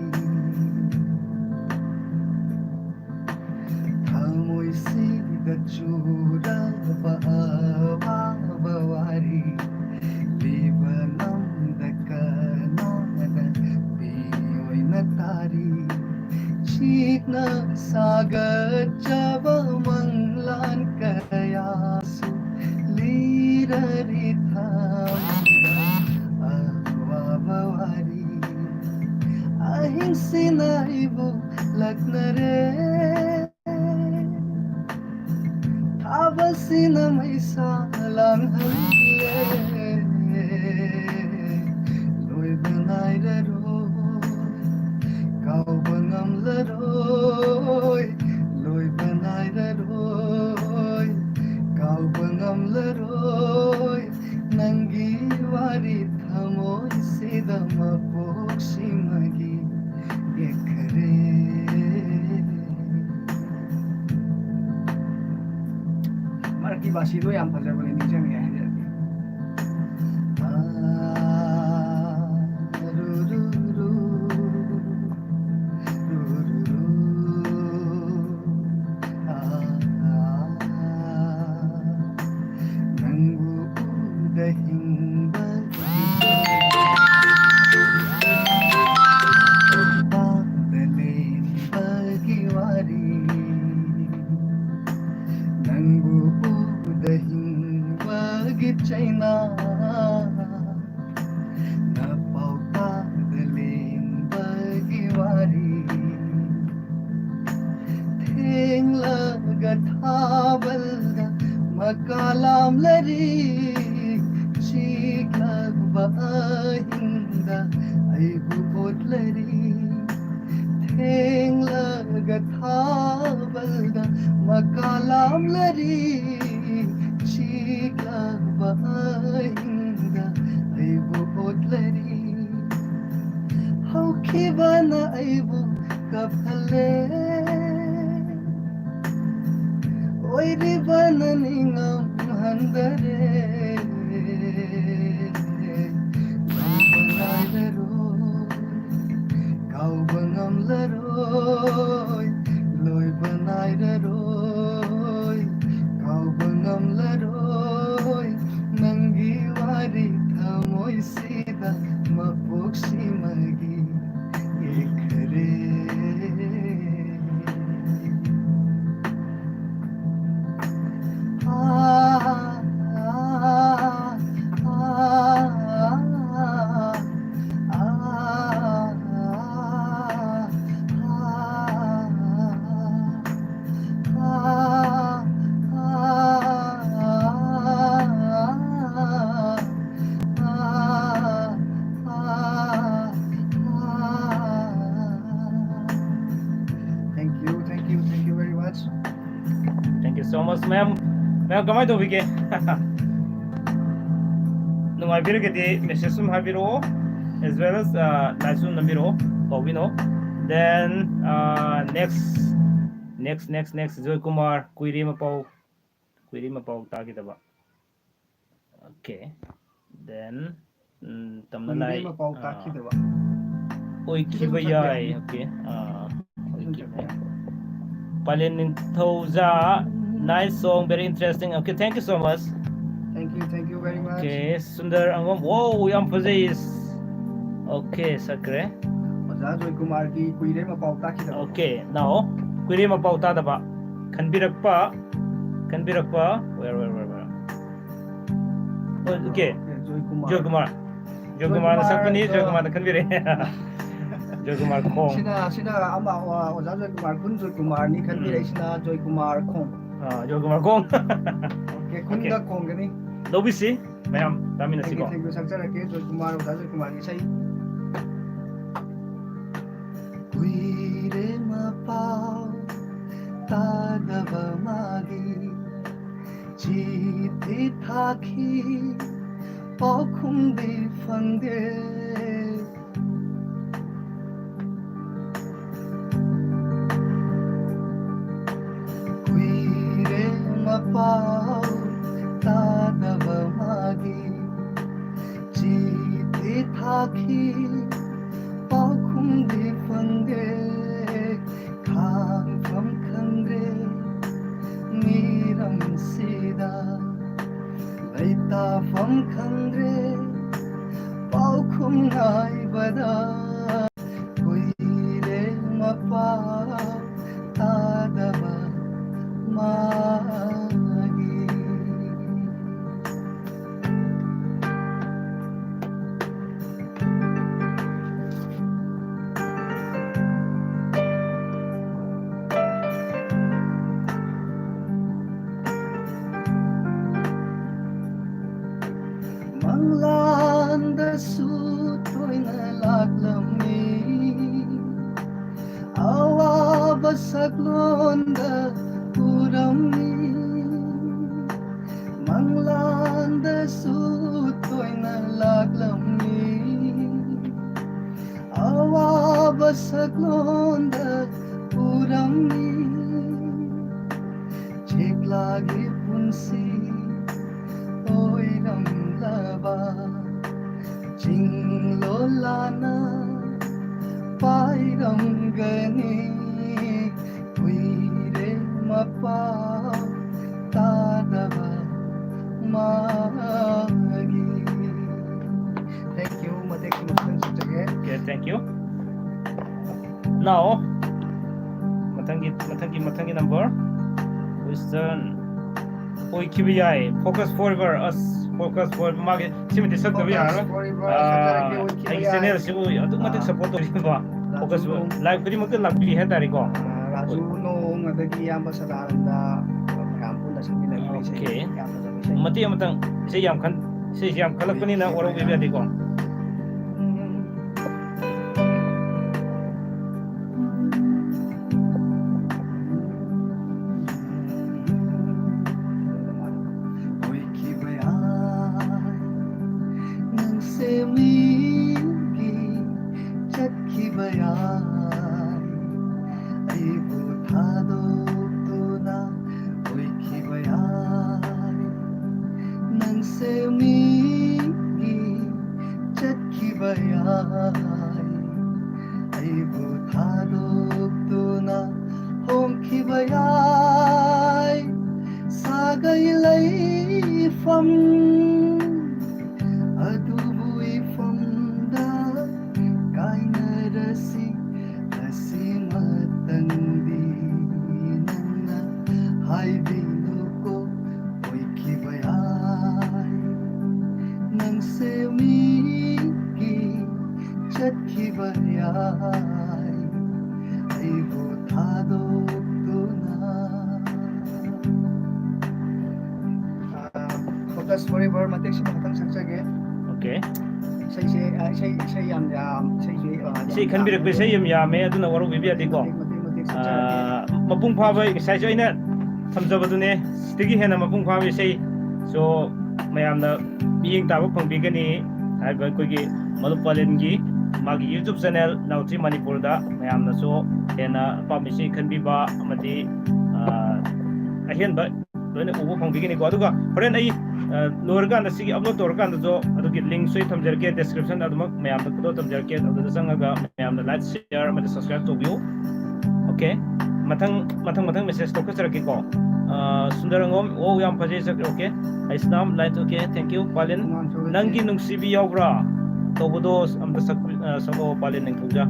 ꯊꯃꯣꯏꯁꯤꯗ ꯆꯨꯔꯕ ꯑꯋꯥꯕ ꯋꯥꯔꯤ ꯂꯤꯕ ꯉꯝꯗ ꯀꯅꯥꯗ ꯄꯤꯑꯣꯏꯅ ꯇꯥꯔꯤ꯫ ꯆꯤꯛꯅ ꯁꯥꯒꯠꯆꯕ ꯃꯪꯂꯥꯟ ꯀꯌꯥꯁꯨ ꯂꯤꯔꯔꯤ ꯊꯃꯣꯏꯗ ꯑꯋꯥꯕ ꯋꯥꯔꯤ꯫ ꯑꯍꯤꯡꯁꯤꯅ ꯑꯩꯕꯨ ꯂꯛꯅꯔꯦ꯫ ꯊꯥꯕꯁꯤꯅ ꯃꯩꯁꯥ ꯂꯥꯡꯍꯜꯂꯦ꯫ ꯂꯣꯏꯕ ꯅꯥꯏꯔꯔꯣꯏ, ꯀꯥꯎꯕ ꯉꯝꯂꯔꯣꯏ꯫ ꯂꯣꯏꯕ ꯅꯥꯏꯔꯔꯣꯏ, ꯀꯥꯎꯕ ꯉꯝꯂꯔꯣꯏ꯫ ꯅꯪꯒꯤ ꯋꯥꯔꯤ ꯊꯃꯣꯏꯁꯤꯗ ꯃꯄꯣꯛꯁꯤꯃꯒꯤ ꯌꯦꯛꯈ꯭ꯔꯦ꯫ ꯃꯔꯛꯀꯤ ꯕꯥꯁꯤꯗꯣ ꯌꯥꯝ ꯐꯖꯕꯅꯦ, ꯅꯤꯡꯁꯤꯡꯉꯦ ꯍꯥꯏꯖꯔꯛꯀꯦ꯫ ꯅꯪꯕꯨ ꯎꯗ ꯍꯤꯡꯕꯒꯤ ꯋꯥꯔꯤ꯫ ꯅꯪꯕꯨ ꯎꯗ ꯍꯤꯡꯕ ꯊꯦꯡꯂꯒ ꯊꯥꯕꯜꯗ ꯃꯀꯥ ꯂꯥꯝꯂꯔꯤ, ꯆꯤꯛꯂꯛꯄ ꯑꯍꯤꯡꯗ ꯑꯩꯕꯨ ꯑꯣꯠꯂꯔꯤ꯫ ꯊꯦꯡꯂꯒ ꯊꯥꯕꯜꯗ ꯃꯀꯥ ꯂꯥꯝꯂꯔꯤ, ꯆꯤꯛꯂꯛꯄ ꯑꯍꯤꯡꯗ ꯑꯩꯕꯨ ꯑꯣꯠꯂꯔꯤ꯫ ꯍꯧꯈꯤꯕꯅ ꯑꯩꯕꯨ ꯀꯞꯍꯜꯂꯦ, ꯑꯣꯏꯔꯤꯕꯅ ꯅꯤꯡꯉꯝꯍꯟꯗꯔꯦ꯫ ꯂꯣꯏꯕ ꯅꯥꯏꯔꯔꯣꯏ, ꯀꯥꯎꯕ ꯉꯝꯂꯔꯣꯏ, ꯂꯣꯏꯕ ꯅꯥꯏꯔꯔꯣꯏ, ꯀꯥꯎꯕ ꯉꯝꯂꯔꯣꯏ꯫ ꯅꯪꯒꯤ ꯋꯥꯔꯤ ꯊꯃꯣꯏꯁꯤꯗ ꯃꯄꯣꯛꯁꯤꯃꯒꯤ ꯌꯦꯛꯈ꯭ꯔꯦ꯫ Thank you, thank you, thank you very much. Thank you so much, ma'am. Ma'am, ꯀꯃꯥꯏꯅ ꯇꯧꯕꯤꯒꯦ? ꯅꯨꯡꯉꯥꯏꯕꯤꯔꯒꯗꯤ message ꯁꯨꯝ ꯍꯥꯏꯕꯤꯔꯛꯑꯣ, as well as, uh, like ꯁꯨꯝ ꯅꯝꯕꯤꯔꯛꯑꯣ, ꯄꯥꯎꯕꯤꯅꯣ꯫ Then, uh, next, next, next, next, ꯖꯣꯏ ꯀꯨꯃꯥꯔ, ꯀꯨꯏꯔꯦ ꯃꯄꯥꯎ, ꯀꯨꯏꯔꯦ ꯃꯄꯥꯎ ꯇꯥꯈꯤꯗꯕ꯫ Okay, then, ꯎꯝ, ꯇꯝꯅ ꯀꯨꯏꯔꯦ ꯂꯥꯏ, ꯃꯄꯥꯎ ꯑꯥ, ꯇꯥꯈꯤꯗꯕ꯫ ꯑꯣꯏꯈꯤꯕ ꯐꯖꯅ ꯌꯥꯏ꯫ ꯁꯛꯄꯤꯔꯝꯃꯤ꯫ Okay, ꯑꯥ, ꯐꯖꯅ ꯑꯣꯏꯈꯤꯕ ꯁꯛꯄꯤꯔꯝꯃꯤ꯫ ꯌꯥꯏ꯫ ꯄꯥꯂꯦꯟ ꯅꯤꯡꯊꯧꯖꯥ, nice song, very interesting. Okay, thank you so much. Thank you, thank you very much. Okay, Sundar ꯑꯉꯝ, wow, ꯌꯥꯝ ꯐꯖꯩ꯫ Okay, ꯁꯛꯈ꯭ꯔꯦ꯫ ꯑꯣꯖꯥ ꯖꯣꯏ ꯀꯨꯃꯥꯔꯒꯤ ꯀꯨꯏꯔꯦ ꯃꯄꯥꯎ ꯇꯥꯈꯤꯗꯕ꯫ Okay, now, ꯀꯨꯏꯔꯦ ꯃꯄꯥꯎ ꯇꯥꯗꯕ꯫ ꯈꯟꯕꯤꯔꯛꯄ, ꯈꯟꯕꯤꯔꯛꯄ, where, where, where, where? Okay. Okay, ꯖꯣꯏ ꯀꯨꯃꯥꯔ꯫ ꯖꯣꯏ ꯀꯨꯃꯥꯔ꯫ ꯖꯣꯏ ꯖꯣꯏ ꯀꯨꯃꯥꯔꯅ ꯀꯨꯃꯥꯔ, ꯁꯛꯄꯅꯤ, ꯖꯣꯏ ꯑ, ꯀꯨꯃꯥꯔꯅ ꯈꯟꯕꯤꯔꯛꯑꯦ꯫ ꯖꯣꯏꯀꯨꯃꯥꯔ ꯈꯣꯡ꯫ ꯁꯤꯅ ꯁꯤꯅ ꯑꯃ ꯑ, ꯑꯣꯖꯥ ꯖꯣꯏꯀꯨꯃꯥꯔ ꯈꯨꯟ ꯖꯣꯏꯀꯨꯃꯥꯔꯅꯤ ꯈꯟꯕꯤꯔꯦ꯫ ꯎꯝ꯫ ꯁꯤꯅ ꯖꯣꯏꯀꯨꯃꯥꯔ ꯈꯣꯡ꯫ ꯑꯥ, ꯖꯣꯏꯀꯨꯃꯥꯔ ꯈꯣꯡ꯫ ꯑꯣꯀꯦ, ꯈꯨꯟꯗ ꯑꯣꯀꯦ꯫ ꯈꯣꯡꯒꯅꯤ꯫ ꯂꯧꯕꯤꯁꯤ ꯃꯌꯥꯝ ꯇꯥꯃꯤꯟꯅꯁꯤꯀꯣ꯫ Thank you, thank you. ꯁꯛꯆꯔꯛꯀꯦ ꯖꯣꯏꯀꯨꯃꯥꯔ, ꯑꯣꯖꯥ ꯖꯣꯏꯀꯨꯃꯥꯔꯒꯤ ꯏꯁꯩ꯫ ꯀꯨꯏꯔꯦ ꯃꯄꯥꯎ ꯇꯥꯗꯕ ꯃꯥꯒꯤ, ꯆꯤꯊꯤ ꯊꯥꯈꯤ ꯄꯥꯎꯈꯨꯝꯗꯤ ꯐꯪꯗꯦ꯫ ꯀꯨꯏꯔꯦ ꯃꯄꯥꯎ ꯇꯥꯗꯕ ꯃꯥꯒꯤ, ꯆꯤꯊꯤ ꯊꯥꯈꯤ ꯄꯥꯎꯈꯨꯝꯗꯤ ꯐꯪꯗꯦ꯫ ꯈꯥꯡꯐꯝ ꯈꯪꯗ꯭ꯔꯦ ꯃꯤꯔꯝꯁꯤꯗ, ꯂꯩꯇꯥꯐꯝ ꯈꯪꯗ꯭ꯔꯦ ꯄꯥꯎꯈꯨꯝ ꯉꯥꯏꯕꯗ꯫ ꯀꯨꯏꯔꯦ ꯃꯄꯥꯎ ꯇꯥꯗꯕ ꯃꯥꯒꯤ꯫ ꯃꯪꯂꯥꯟꯗꯁꯨ ꯇꯣꯏꯅ ꯂꯥꯛꯂꯝꯃꯤ, ꯑꯋꯥꯕ ꯁꯛꯂꯣꯟꯗ ꯎꯔꯝꯃꯤ꯫ ꯃꯪꯂꯥꯟꯗꯁꯨ ꯇꯣꯏꯅ ꯂꯥꯛꯂꯝꯃꯤ, ꯑꯋꯥꯕ ꯁꯛꯂꯣꯟꯗ ꯎꯔꯝꯃꯤ꯫ ꯆꯦꯛꯂꯥꯒꯤ ꯄꯨꯟꯁꯤ ꯑꯣꯏꯔꯝꯂꯕ ꯆꯤꯡꯂꯣꯜꯂꯥꯅ ꯄꯥꯏꯔꯝꯒꯅꯤ꯫ ꯀꯨꯏꯔꯦ ꯃꯄꯥꯎ ꯇꯥꯗꯕ ꯃꯥꯒꯤ꯫ Thank you. ꯃꯇꯦꯛ ꯁꯨꯝ ꯁꯛꯆꯒꯦ꯫ Okay, thank you. Now, ꯃꯊꯪꯒꯤ ꯃꯊꯪꯒꯤ ꯃꯊꯪꯒꯤ number, Western ꯑꯣꯏꯈꯤꯕ ꯌꯥꯏ, Focus Forever ꯑꯁ꯫ Focus for ꯃꯥꯒꯤ ꯁꯤꯃꯗꯤ ꯁꯛꯇꯕ ꯌꯥꯔꯔꯣꯏ꯫ ꯑꯥ, ꯑꯩꯒꯤ channel ꯁꯤꯕꯨ ꯑꯗꯨꯛ ꯃꯇꯤꯛ support ꯇꯧꯔꯤꯕ, Focus for Live ꯈꯨꯗꯤꯡꯃꯛꯇ ꯂꯥꯛꯄꯤꯔꯤ ꯍꯥꯏꯇꯥꯔꯦꯀꯣ꯫ ꯑꯥ, ꯔꯥꯖꯨ ꯅꯣꯡ, ꯑꯗꯒꯤ ꯏꯌꯥꯝꯕ ꯁꯗꯥꯅꯟꯗ, ꯃꯌꯥꯝ ꯄꯨꯟꯅ ꯁꯛꯃꯤꯟꯅꯈꯤꯕ ꯏꯁꯩ꯫ Okay꯫ ꯌꯥꯝ ꯐꯖꯕ ꯏꯁꯩ꯫ ꯃꯇꯦꯛ ꯑꯃꯇꯪ, ꯏꯁꯩ ꯌꯥꯝ ꯈꯟ-, ꯏꯁꯩꯁꯦ ꯌꯥꯝ ꯈꯜꯂꯛꯄꯅꯤꯅ ꯋꯥꯔꯧꯕꯤꯕ ꯌꯥꯗꯦꯀꯣ꯫ ꯑꯣꯏꯈꯤꯕ ꯌꯥꯏ, ꯅꯪꯁꯦ ꯃꯤꯒꯤ ꯆꯠꯈꯤꯕ ꯌꯥꯏ, ꯑꯩꯕꯨ ꯊꯥꯗꯣꯛꯇꯨꯅ ꯑꯣꯏꯈꯤꯕ ꯌꯥꯏ, ꯅꯪꯁꯦ ꯃꯤꯒꯤ ꯆꯠꯈꯤꯕ ꯌꯥꯏ, ꯑꯩꯕꯨ ꯊꯥꯗꯣꯛꯇꯨꯅ ꯍꯣꯡꯈꯤꯕ ꯌꯥꯏ, ꯁꯥꯒꯩ ꯂꯩꯐꯝ ꯑꯗꯨꯕꯨ ꯏꯐꯝꯗ ꯀꯥꯏꯅꯔꯁꯤ, ꯑꯁꯤꯃꯇꯪꯗꯤ ꯅꯪꯅ ꯍꯥꯏꯕꯤꯅꯨꯀꯣ꯫ ꯑꯣꯏꯈꯤꯕ ꯌꯥꯏ, ꯅꯪꯁꯦ ꯃꯤꯒꯤ ꯆꯠꯈꯤꯕ ꯌꯥꯏ, ꯑꯩꯕꯨ ꯊꯥꯗꯣꯛꯇꯨꯅ꯫ ꯑꯥ, Focus Forever ꯃꯇꯦꯛꯁꯤꯃ ꯈꯛꯇꯪ ꯁꯛꯆꯒꯦ꯫ Okay꯫ ꯏꯁꯩꯁꯦ, ꯑꯥ, ꯏꯁꯩ, ꯏꯁꯩ ꯌꯥꯝ ꯌꯥꯝ-, ꯏꯁꯩꯁꯦ, ꯑꯥ, ꯌꯥꯝ ꯏꯁꯩ ꯈꯟꯕꯤꯔꯛꯄ ꯌꯥꯝꯃꯦ꯫ ꯏꯁꯩ ꯌꯥꯝ ꯌꯥꯝꯃꯦ, ꯑꯗꯨꯅ ꯋꯥꯔꯧꯕꯤꯕ ꯌꯥꯗꯦꯀꯣ꯫ ꯃꯇꯦꯛ, ꯃꯇꯦꯛ, ꯃꯇꯦꯛ ꯁꯛꯆꯔꯛꯀꯦ꯫ ꯑꯥ, ꯃꯄꯨꯡ ꯐꯥꯕ ꯉꯁꯥꯏꯁꯨ ꯑꯩꯅ ꯊꯝꯖꯕꯗꯨꯅꯦ, ꯁꯤꯗꯒꯤ ꯍꯦꯟꯅ ꯃꯄꯨꯡ ꯐꯥꯕ ꯏꯁꯩ꯫ So, ꯃꯌꯥꯝꯅ ꯃꯤꯠꯌꯦꯡ ꯇꯥꯕ ꯐꯪꯕꯤꯒꯅꯤ ꯍꯥꯏꯕ ꯑꯩꯈꯣꯏꯒꯤ ꯃꯔꯨꯞ ꯄꯥꯂꯦꯟꯒꯤ ꯃꯥꯒꯤ YouTube channel ꯅꯥꯎꯊꯤ ꯃꯅꯤꯄꯨꯔꯗ ꯃꯌꯥꯝꯅꯁꯨ ꯍꯦꯟꯅ ꯑꯄꯥꯝꯕ ꯏꯁꯩ ꯈꯟꯕꯤꯕ ꯑꯃꯗꯤ, ꯑꯥ, ꯑꯍꯦꯟꯕ ꯂꯣꯏꯅ ꯎꯕ ꯐꯪꯕꯤꯒꯅꯤꯀꯣ꯫ ꯑꯗꯨꯒ ꯍꯣꯔꯦꯟ ꯑꯩ, ꯑ, ꯂꯣꯏꯔꯀꯥꯟꯗ, ꯁꯤꯒꯤ upload ꯇꯧꯔꯀꯥꯟꯗꯁꯨ ꯑꯗꯨꯒꯤ link ꯁꯨ ꯑꯩ ꯊꯝꯖꯔꯛꯀꯦ, description ꯑꯗꯨꯃꯛ ꯃꯌꯥꯝꯗ ꯑꯗꯨ ꯊꯝꯖꯔꯛꯀꯦ, ꯑꯗꯨꯗ ꯆꯪꯉꯒ ꯃꯌꯥꯝꯅ like, share ꯑꯃꯗꯤ subscribe ꯇꯧꯕꯤꯌꯨ꯫ Okay, ꯃꯊꯪ, ꯃꯊꯪ, ꯃꯊꯪ message ꯇꯧꯈꯠꯆꯔꯛꯀꯦꯀꯣ꯫ ꯑ, ꯁꯨꯟꯗꯔꯪꯒꯣꯝ, wow, ꯌꯥꯝ ꯐꯖꯩ ꯁꯛ-, okay꯫ Heisnam, like, okay, thank you꯫ ꯄꯥꯂꯦꯟ, ꯅꯨꯡꯉꯥꯏꯖꯔꯦ꯫ ꯅꯪꯒꯤ ꯅꯨꯡꯁꯤꯕꯤ ꯌꯥꯎꯕ꯭ꯔꯥ ꯇꯧꯕꯗꯣ ꯑꯝꯇ ꯁꯛ-, ꯑ, ꯁꯛꯂꯛꯑꯣ, ꯄꯥꯂꯦꯟ ꯅꯤꯡꯊꯧꯖꯥ꯫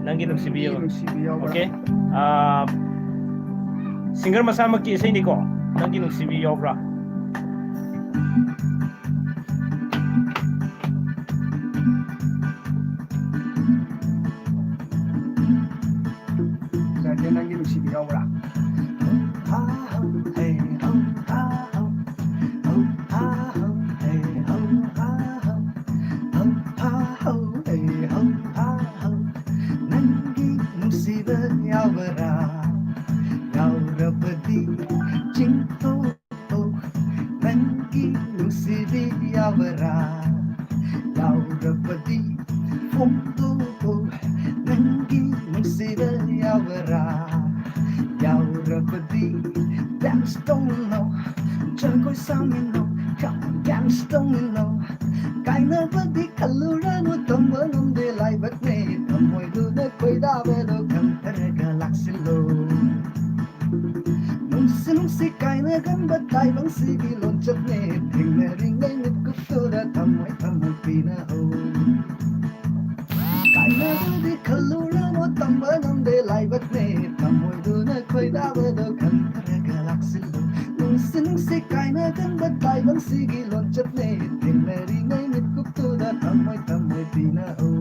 ꯅꯪꯒꯤ ꯅꯨꯡꯁꯤꯕꯤ ꯅꯪꯒꯤ ꯌꯥꯎꯕ꯭ꯔꯥ? ꯅꯨꯡꯁꯤꯕꯤ ꯌꯥꯎꯕ꯭ꯔꯥ? Okay꯫ ꯑ, singer ꯃꯁꯥꯃꯛꯀꯤ ꯏꯁꯩꯅꯤꯀꯣ, ꯅꯪꯒꯤ ꯅꯨꯡꯁꯤꯕꯤ ꯌꯥꯎꯕ꯭ꯔꯥ? ꯅꯪꯒꯤ ꯅꯨꯡꯁꯤꯕ ꯌꯥꯎꯕ꯭ꯔꯥ? ꯍꯧ, ꯍꯥ, ꯍꯧ, ꯍꯦ, ꯍꯧ, ꯍꯥ, ꯍꯧ, ꯍꯧ, ꯍꯥ, ꯍꯧ, ꯍꯦ, ꯍꯧ, ꯍꯥ, ꯍꯧ, ꯍꯧ, ꯍꯥ, ꯍꯧ, ꯍꯦ, ꯍꯧ, ꯍꯥ, ꯍꯧ, ꯅꯪꯒꯤ ꯅꯨꯡꯁꯤꯕ ꯌꯥꯎꯕ꯭ꯔꯥ? ꯌꯥꯎꯔꯕꯗꯤ ꯆꯤꯡꯊꯣꯛ ꯅꯪꯒꯤ ꯅꯨꯡꯁꯤꯕꯤ ꯌꯥꯎꯕ꯭ꯔꯥ? ꯌꯥꯎꯔꯕꯗꯤ ꯐꯣꯡꯗꯣꯛꯎ, ꯅꯪꯒꯤ ꯅꯨꯡꯁꯤꯕ ꯌꯥꯎꯕ꯭ꯔꯥ? ꯌꯥꯎꯔꯕꯗꯤ dance ꯇꯧꯃꯤꯟꯅꯧ, ꯖꯒꯣꯏ ꯁꯥꯃꯤꯟꯅꯧ, come on, dance ꯇꯧꯃꯤꯟꯅꯧ꯫ ꯀꯥꯏꯅꯕꯗꯤ ꯈꯜꯂꯨꯔꯅꯨ, ꯇꯝꯕ ꯉꯝꯗꯦ ꯂꯥꯏꯕꯛꯅꯦ, ꯊꯃꯣꯏꯗꯨꯅ ꯈꯣꯏꯗꯥꯕꯗꯣ ꯈꯟꯊꯔꯒ ꯂꯥꯛꯁꯤꯜꯂꯣ꯫ ꯅꯨꯡꯁꯤ ꯅꯨꯡꯁꯤ ꯀꯥꯏꯅꯒꯟꯕ ꯇꯥꯏꯕꯪꯁꯤꯒꯤ ꯂꯣꯟꯆꯠꯅꯦ, ꯊꯦꯡꯅꯔꯤꯉꯩ ꯃꯤꯠꯀꯨꯞꯇꯨꯗ ꯊꯝꯃꯣꯏ ꯊꯝꯃꯣꯏ ꯄꯤꯅꯍꯧ꯫ ꯀꯥꯏꯅꯕꯗꯤ ꯈꯜꯂꯨꯔꯅꯨ, ꯇꯝꯕ ꯉꯝꯗꯦ ꯂꯥꯏꯕꯛꯅꯦ, ꯊꯃꯣꯏꯗꯨꯅ ꯈꯣꯏꯗꯥꯕꯗꯣ ꯈꯟꯊꯔꯒ ꯂꯥꯛꯁꯤꯜꯂꯨ꯫ ꯅꯨꯡꯁꯤ ꯅꯨꯡꯁꯤ ꯀꯥꯏꯅꯒꯟꯕ ꯇꯥꯏꯕꯪꯁꯤꯒꯤ ꯂꯣꯟꯆꯠꯅꯦ, ꯊꯦꯡꯅꯔꯤꯉꯩ ꯃꯤꯠꯀꯨꯞꯇꯨꯗ ꯊꯝꯃꯣꯏ ꯊꯝꯃꯣꯏ ꯄꯤꯅꯍꯧ꯫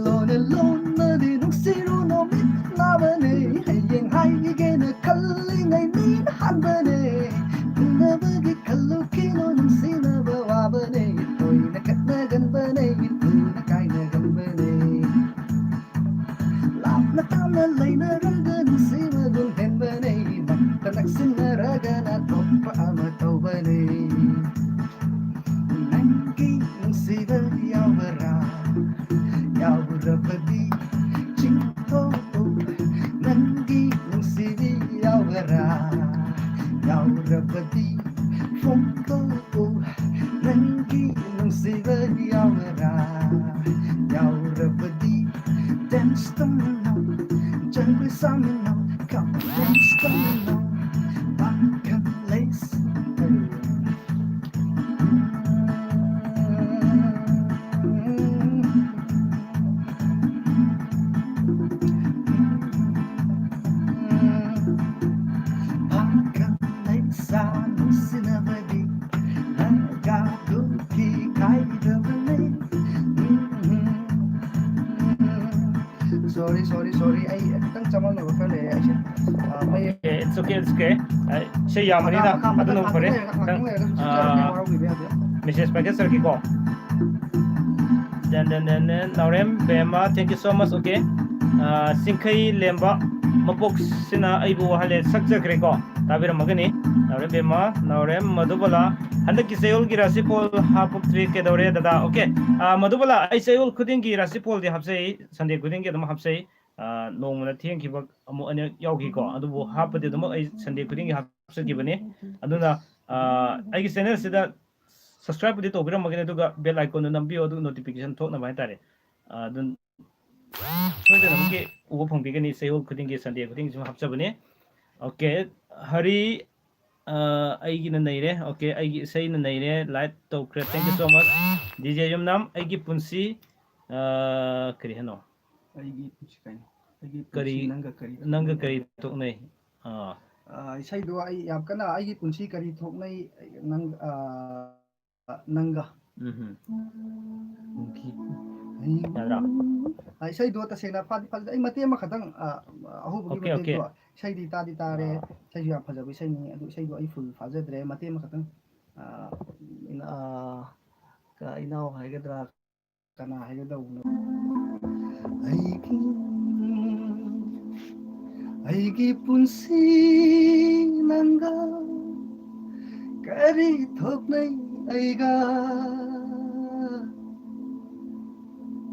ꯂꯣꯟꯅ ꯂꯣꯟꯅꯗꯤ ꯅꯨꯡꯁꯤꯔꯨꯅꯣ, ꯃꯤꯠ ꯅꯥꯕꯅꯦ꯫ ꯍꯌꯦꯡ ꯍꯥꯏꯒꯦꯅ ꯈꯜꯂꯤꯉꯩ ꯃꯤꯅ ꯍꯥꯟꯕꯅꯦ꯫ ꯊꯨꯡꯅꯕꯒꯤ ꯈꯜꯂꯨꯈꯤꯅꯣ, ꯅꯨꯡꯁꯤꯅꯕ ꯋꯥꯕꯅꯦ꯫ ꯇꯣꯏꯅ ꯈꯠꯅꯒꯟꯕꯅꯦ, ꯊꯨꯅ ꯀꯥꯏꯅꯒꯟꯕꯅꯦ꯫ ꯂꯥꯞꯅ ꯇꯥꯝꯅ ꯂꯩꯅꯔꯒ ꯅꯨꯡꯁꯤꯕꯒꯨꯝ ꯍꯦꯟꯕꯅꯦ꯫ ꯅꯛꯇ ꯅꯛꯁꯤꯟꯅꯔꯒꯅ ꯊꯣꯛꯄ ꯑꯃ ꯇꯧꯕꯅꯦ꯫ ꯅꯪꯒꯤ ꯅꯨꯡꯁꯤꯕ ꯌꯥꯎꯕ꯭ꯔꯥ? ꯌꯥꯎꯔꯕꯗꯤ ꯆꯤꯡꯊꯣꯛꯎ, ꯅꯪꯒꯤ ꯅꯨꯡꯁꯤꯕꯤ ꯌꯥꯎꯕ꯭ꯔꯥ? ꯌꯥꯎꯔꯕꯗꯤ ꯐꯣꯡꯗꯣꯛꯎ, ꯅꯪꯒꯤ ꯅꯨꯡꯁꯤꯕ ꯌꯥꯎꯕ꯭ꯔꯥ? ꯌꯥꯎꯔꯕꯗꯤ dance ꯇꯧꯃꯤꯟꯅꯧ, ꯖꯒꯣꯏ ꯁꯥꯃꯤꯟꯅꯧ, come on, dance ꯇꯧꯃꯤꯟꯅꯧ, ꯄꯥꯈꯪ ꯂꯩꯁꯥ꯫ ꯄꯥꯈꯪ ꯂꯩꯁꯥ ꯅꯨꯡꯁꯤꯅꯕꯒꯤ Sorry, sorry, sorry. ꯑꯩ ꯈꯤꯇꯪ ꯆꯃꯝꯅꯕ ꯈꯔ ꯂꯩꯔꯦ ꯑꯩꯁꯦ꯫ ꯑꯥ, ꯃꯌꯦꯛ Okay, it's okay, it's okay. ꯑꯩ, ꯏꯁꯩ ꯌꯥꯝꯕꯅꯤꯅ ꯃꯈꯥ, ꯃꯈꯥ, ꯑꯗꯨꯅ ꯃꯈꯥ ꯐꯔꯦ꯫ ꯂꯩꯔꯒ ꯉꯥꯛꯇꯪ ꯈꯤꯇꯪ, ꯂꯩꯔꯒ ꯁꯨꯝ ꯑꯥ, ꯆꯠꯆꯔꯛꯀꯦ, ꯋꯥꯔꯧꯕꯤꯕ ꯌꯥꯗꯦ꯫ Message ꯄꯥꯏꯈꯠꯆꯔꯛꯀꯦꯀꯣ꯫ ꯗꯦꯟ, ꯗꯦꯟ, ꯗꯦꯟ, ꯗꯦꯟ, ꯅꯥꯎꯔꯦꯝ ꯕꯦꯝꯃ, thank you so much, okay. ꯑꯥ, ꯆꯤꯡꯈꯩ ꯂꯦꯝꯕ ꯃꯄꯣꯛꯁꯤꯅ ꯑꯩꯕꯨ ꯋꯥꯍꯜꯂꯦ ꯁꯛꯆꯈ꯭ꯔꯦꯀꯣ꯫ ꯇꯥꯕꯤꯔꯝꯃꯒꯅꯤ꯫ ꯅꯥꯎꯔꯦꯝ ꯕꯦꯝꯃ, ꯅꯥꯎꯔꯦꯝ ꯃꯙꯨꯕꯂꯥ꯫ ꯍꯟꯗꯛꯀꯤ ꯆꯌꯣꯜꯒꯤ ꯔꯥꯁꯤꯐꯣꯜ ꯍꯥꯞꯄꯛꯇ꯭ꯔꯤ ꯀꯩꯗꯧꯔꯦ ꯗꯗꯥ? Okay. ꯑꯥ, ꯃꯙꯨꯕꯂꯥ, ꯑꯩ ꯆꯌꯣꯜ ꯈꯨꯗꯤꯡꯒꯤ ꯔꯥꯁꯤꯐꯣꯜꯗꯤ ꯍꯥꯞꯆꯩ, Sunday ꯈꯨꯗꯤꯡꯒꯤ ꯑꯗꯨꯝ ꯍꯥꯞꯆꯩ꯫ ꯑꯥ, ꯅꯣꯡꯃꯅ ꯊꯦꯡꯈꯤꯕ ꯑꯃꯨꯛ ꯑꯅꯤꯔꯛ ꯌꯥꯎꯈꯤꯀꯣ, ꯑꯗꯨꯕꯨ ꯍꯥꯞꯄꯗꯤ ꯑꯗꯨꯃꯛ ꯑꯩ Sunday ꯈꯨꯗꯤꯡꯒꯤ ꯍꯥꯞꯆꯈꯤꯕꯅꯤ꯫ ꯑꯗꯨꯅ, ꯑꯥ, ꯑꯩꯒꯤ channelꯁꯤꯗ subscribeꯄꯨꯗꯤ ꯇꯧꯕꯤꯔꯝꯃꯒꯅꯤ, ꯑꯗꯨꯒ bell iconꯗꯨ ꯅꯝꯕꯤꯌꯨ, ꯑꯗꯨꯒ notification ꯊꯣꯛꯅꯕ ꯍꯥꯏꯇꯥꯔꯦ꯫ ꯑꯥ, ꯑꯗꯨꯝ ꯁꯣꯏꯗꯅꯃꯛꯀꯤ ꯎꯕ ꯐꯪꯕꯤꯒꯅꯤ, ꯆꯌꯣꯜ ꯈꯨꯗꯤꯡꯒꯤ, Sunday ꯈꯨꯗꯤꯡꯒꯤ ꯁꯨꯝ ꯍꯥꯞꯆꯕꯅꯤ꯫ Okay, ꯍꯔꯤ, ꯑꯥ, ꯑꯩꯒꯤꯅ ꯅꯩꯔꯦ꯫ Okay, ꯑꯩꯒꯤ ꯏꯁꯩꯅ ꯅꯩꯔꯦ, like ꯇꯧꯈ꯭ꯔꯦ, thank you so much꯫ DJ ꯌꯨꯝꯅꯥꯝ, ꯑꯩꯒꯤ ꯄꯨꯟꯁꯤ, ꯑꯥ, ꯀꯔꯤ ꯍꯥꯏꯅꯣ? ꯑꯩꯒꯤ ꯄꯨꯟꯁꯤ ꯀꯩꯅꯣ? ꯑꯩꯒꯤ ꯄꯨꯟꯁꯤ ꯀꯔꯤ, ꯅꯪꯒ ꯀꯔꯤ ꯅꯪꯒ ꯊꯣꯛꯅꯩ? ꯀꯔꯤ ꯊꯣꯛꯅꯩ? ꯑꯥ꯫ ꯑꯥ, ꯏꯁꯩꯗꯣ ꯑꯩ ꯌꯥꯝ ꯀꯟꯅ ꯑꯩꯒꯤ ꯄꯨꯟꯁꯤ ꯀꯔꯤ ꯊꯣꯛꯅꯩ, ꯅꯪ, ꯑꯥ, ꯅꯪꯒ꯫ ꯎꯝ꯫ ꯅꯪꯒꯤ꯫ ꯑꯩ ꯌꯥꯗ꯭ꯔꯥ? ꯑꯥ, ꯏꯁꯩꯗꯣ ꯇꯁꯦꯡꯅ ꯐꯗꯤ ꯐꯖꯩ꯫ ꯑꯩ ꯃꯇꯦꯛ ꯑꯃꯈꯛꯇꯪ, ꯑꯥ, ꯑꯍꯧꯕꯒꯤ Okay, okay꯫ ꯃꯇꯦꯛꯇꯣ, ꯏꯁꯩꯗꯤ ꯇꯥꯗꯤ ꯇꯥꯔꯦ꯫ ꯑꯥ꯫ ꯏꯁꯩꯁꯨ ꯌꯥꯝ ꯐꯖꯕ ꯏꯁꯩꯅꯤ꯫ ꯑꯗꯨ ꯏꯁꯩꯗꯣ ꯑꯩ full ꯐꯥꯖꯗ꯭ꯔꯦ꯫ ꯃꯇꯦꯛ ꯑꯃꯈꯛꯇꯪ, ꯑꯥ, ꯏꯅ-, ꯑꯥ, ꯀ-, ꯏꯅꯥꯎ ꯍꯥꯏꯒꯗ꯭ꯔꯥ? ꯀꯅꯥ ꯍꯥꯏꯒꯗꯧꯕꯅꯣ? ꯑꯩꯒꯤ, ꯑꯩꯒꯤ ꯄꯨꯟꯁꯤ ꯅꯪꯒ ꯀꯔꯤ ꯊꯣꯛꯅꯩ ꯑꯩꯒ?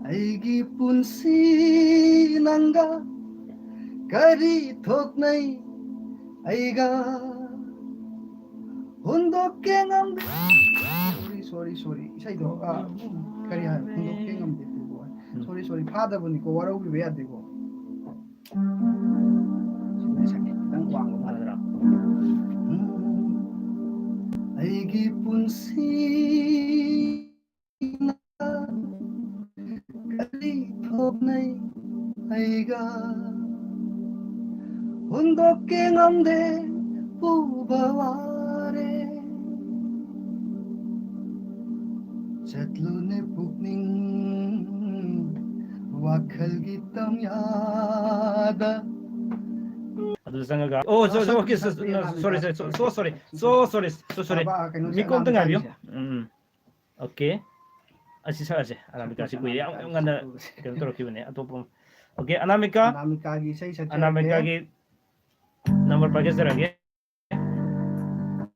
ꯑꯩꯒꯤ ꯄꯨꯟꯁꯤ ꯅꯪꯒ ꯀꯔꯤ ꯊꯣꯛꯅꯩ ꯑꯩꯒ? ꯍꯨꯟꯗꯣꯛꯀꯦ ꯉꯝꯗꯦ꯫ Sorry, sorry, sorry. ꯏꯁꯩꯗꯣ, ꯑꯥ, ꯀꯔꯤ ꯍꯥꯏꯕ? ꯍꯨꯟꯗꯣꯛꯀꯦ ꯉꯝꯗꯦ ꯄꯨꯕ ꯋꯥꯔꯦ꯫ ꯎꯝ꯫ Sorry, sorry. ꯐꯥꯗꯕꯅꯤꯀꯣ, ꯋꯥꯔꯧꯕꯤꯕ ꯌꯥꯗꯦꯀꯣ꯫ ꯁꯤꯗ ꯁꯛꯀꯦ, ꯈꯤꯇꯪ ꯋꯥꯡꯕ ꯃꯥꯜꯂꯦ꯫ ꯐꯥꯗ꯭ꯔꯥ? ꯎꯝ꯫ ꯑꯩꯒꯤ ꯄꯨꯟꯁꯤ ꯀꯔꯤ ꯊꯣꯛꯅꯩ ꯑꯩꯒ? ꯍꯨꯟꯗꯣꯛꯀꯦ ꯉꯝꯗꯦ ꯄꯨꯕ ꯋꯥꯔꯦ꯫ ꯆꯠꯂꯨꯅꯦ ꯄꯨꯛꯅꯤꯡ ꯋꯥꯈꯜꯒꯤ ꯇꯝꯌꯥꯗ꯫ ꯑꯗꯨꯗ ꯆꯪꯉꯒ, ꯑꯣ, so, so, okay, so, so, no, sorry, sorry, so, so sorry, so sorry, so sorry. ꯃꯤꯀꯣꯛ ꯑꯝꯇ ꯉꯥꯏꯕꯤꯌꯨ꯫ ꯎꯝ, ꯎꯝ. Okay. ꯑꯁꯤ ꯁꯛꯑꯁꯦ꯫ ꯑꯅꯥꯃꯤꯀꯥꯁꯤ ꯀꯨꯏꯔꯦ꯫ ꯌꯥꯝ, ꯌꯥꯝ ꯉꯟꯅ ꯀꯩꯅꯣ ꯇꯧꯔꯛꯈꯤꯕꯅꯦ꯫ ꯑꯇꯣꯞꯄ ꯑꯃ꯫ Okay, ꯑꯅꯥꯃꯤꯀꯥ꯫ ꯑꯅꯥꯃꯤꯀꯥꯒꯤ ꯏꯁꯩ ꯁꯛꯆꯔꯒꯦ꯫ ꯑꯅꯥꯃꯤꯀꯥꯒꯤ number ꯄꯥꯏꯖꯔꯛꯑꯒꯦ꯫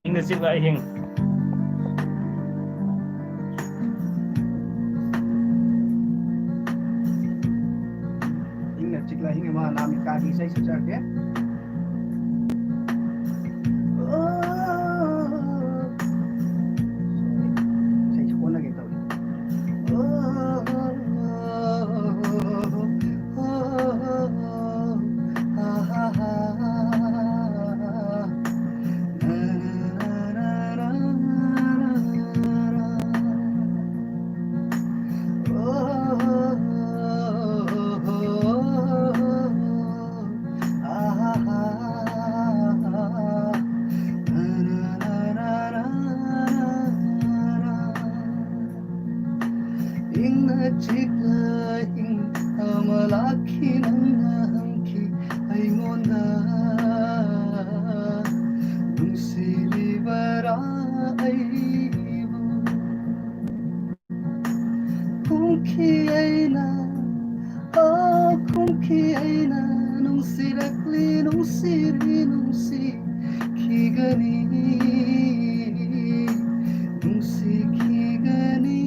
ꯏꯪꯅ ꯆꯤꯛꯂ ꯑꯍꯤꯡ꯫ ꯏꯪꯅ ꯆꯤꯛꯂ ꯑꯍꯤꯡ ꯑꯃ ꯑꯅꯥꯃꯤꯀꯥꯒꯤ ꯏꯁꯩ ꯁꯛꯆꯔꯛꯀꯦ꯫ ꯏꯁꯩꯁꯦ ꯑꯣꯟꯅꯒꯦ ꯇꯧꯔꯦ꯫ ꯏꯪꯅ ꯆꯤꯛꯅ ꯍꯤꯡ ꯑꯃ ꯂꯥꯛꯈꯤ, ꯅꯪꯅ ꯍꯪꯈꯤ ꯑꯩꯉꯣꯟꯗ, ꯅꯨꯡꯁꯤꯔꯤꯕꯔꯥ ꯑꯩꯕꯨ? ꯈꯨꯝꯈꯤ ꯑꯩꯅ, ꯑꯣ, ꯈꯨꯝꯈꯤ ꯑꯩꯅ, ꯅꯨꯡꯁꯤꯔꯛꯂꯤ, ꯅꯨꯡꯁꯤꯔꯤ, ꯅꯨꯡꯁꯤꯈꯤꯒꯅꯤ, ꯅꯨꯡꯁꯤꯈꯤꯒꯅꯤ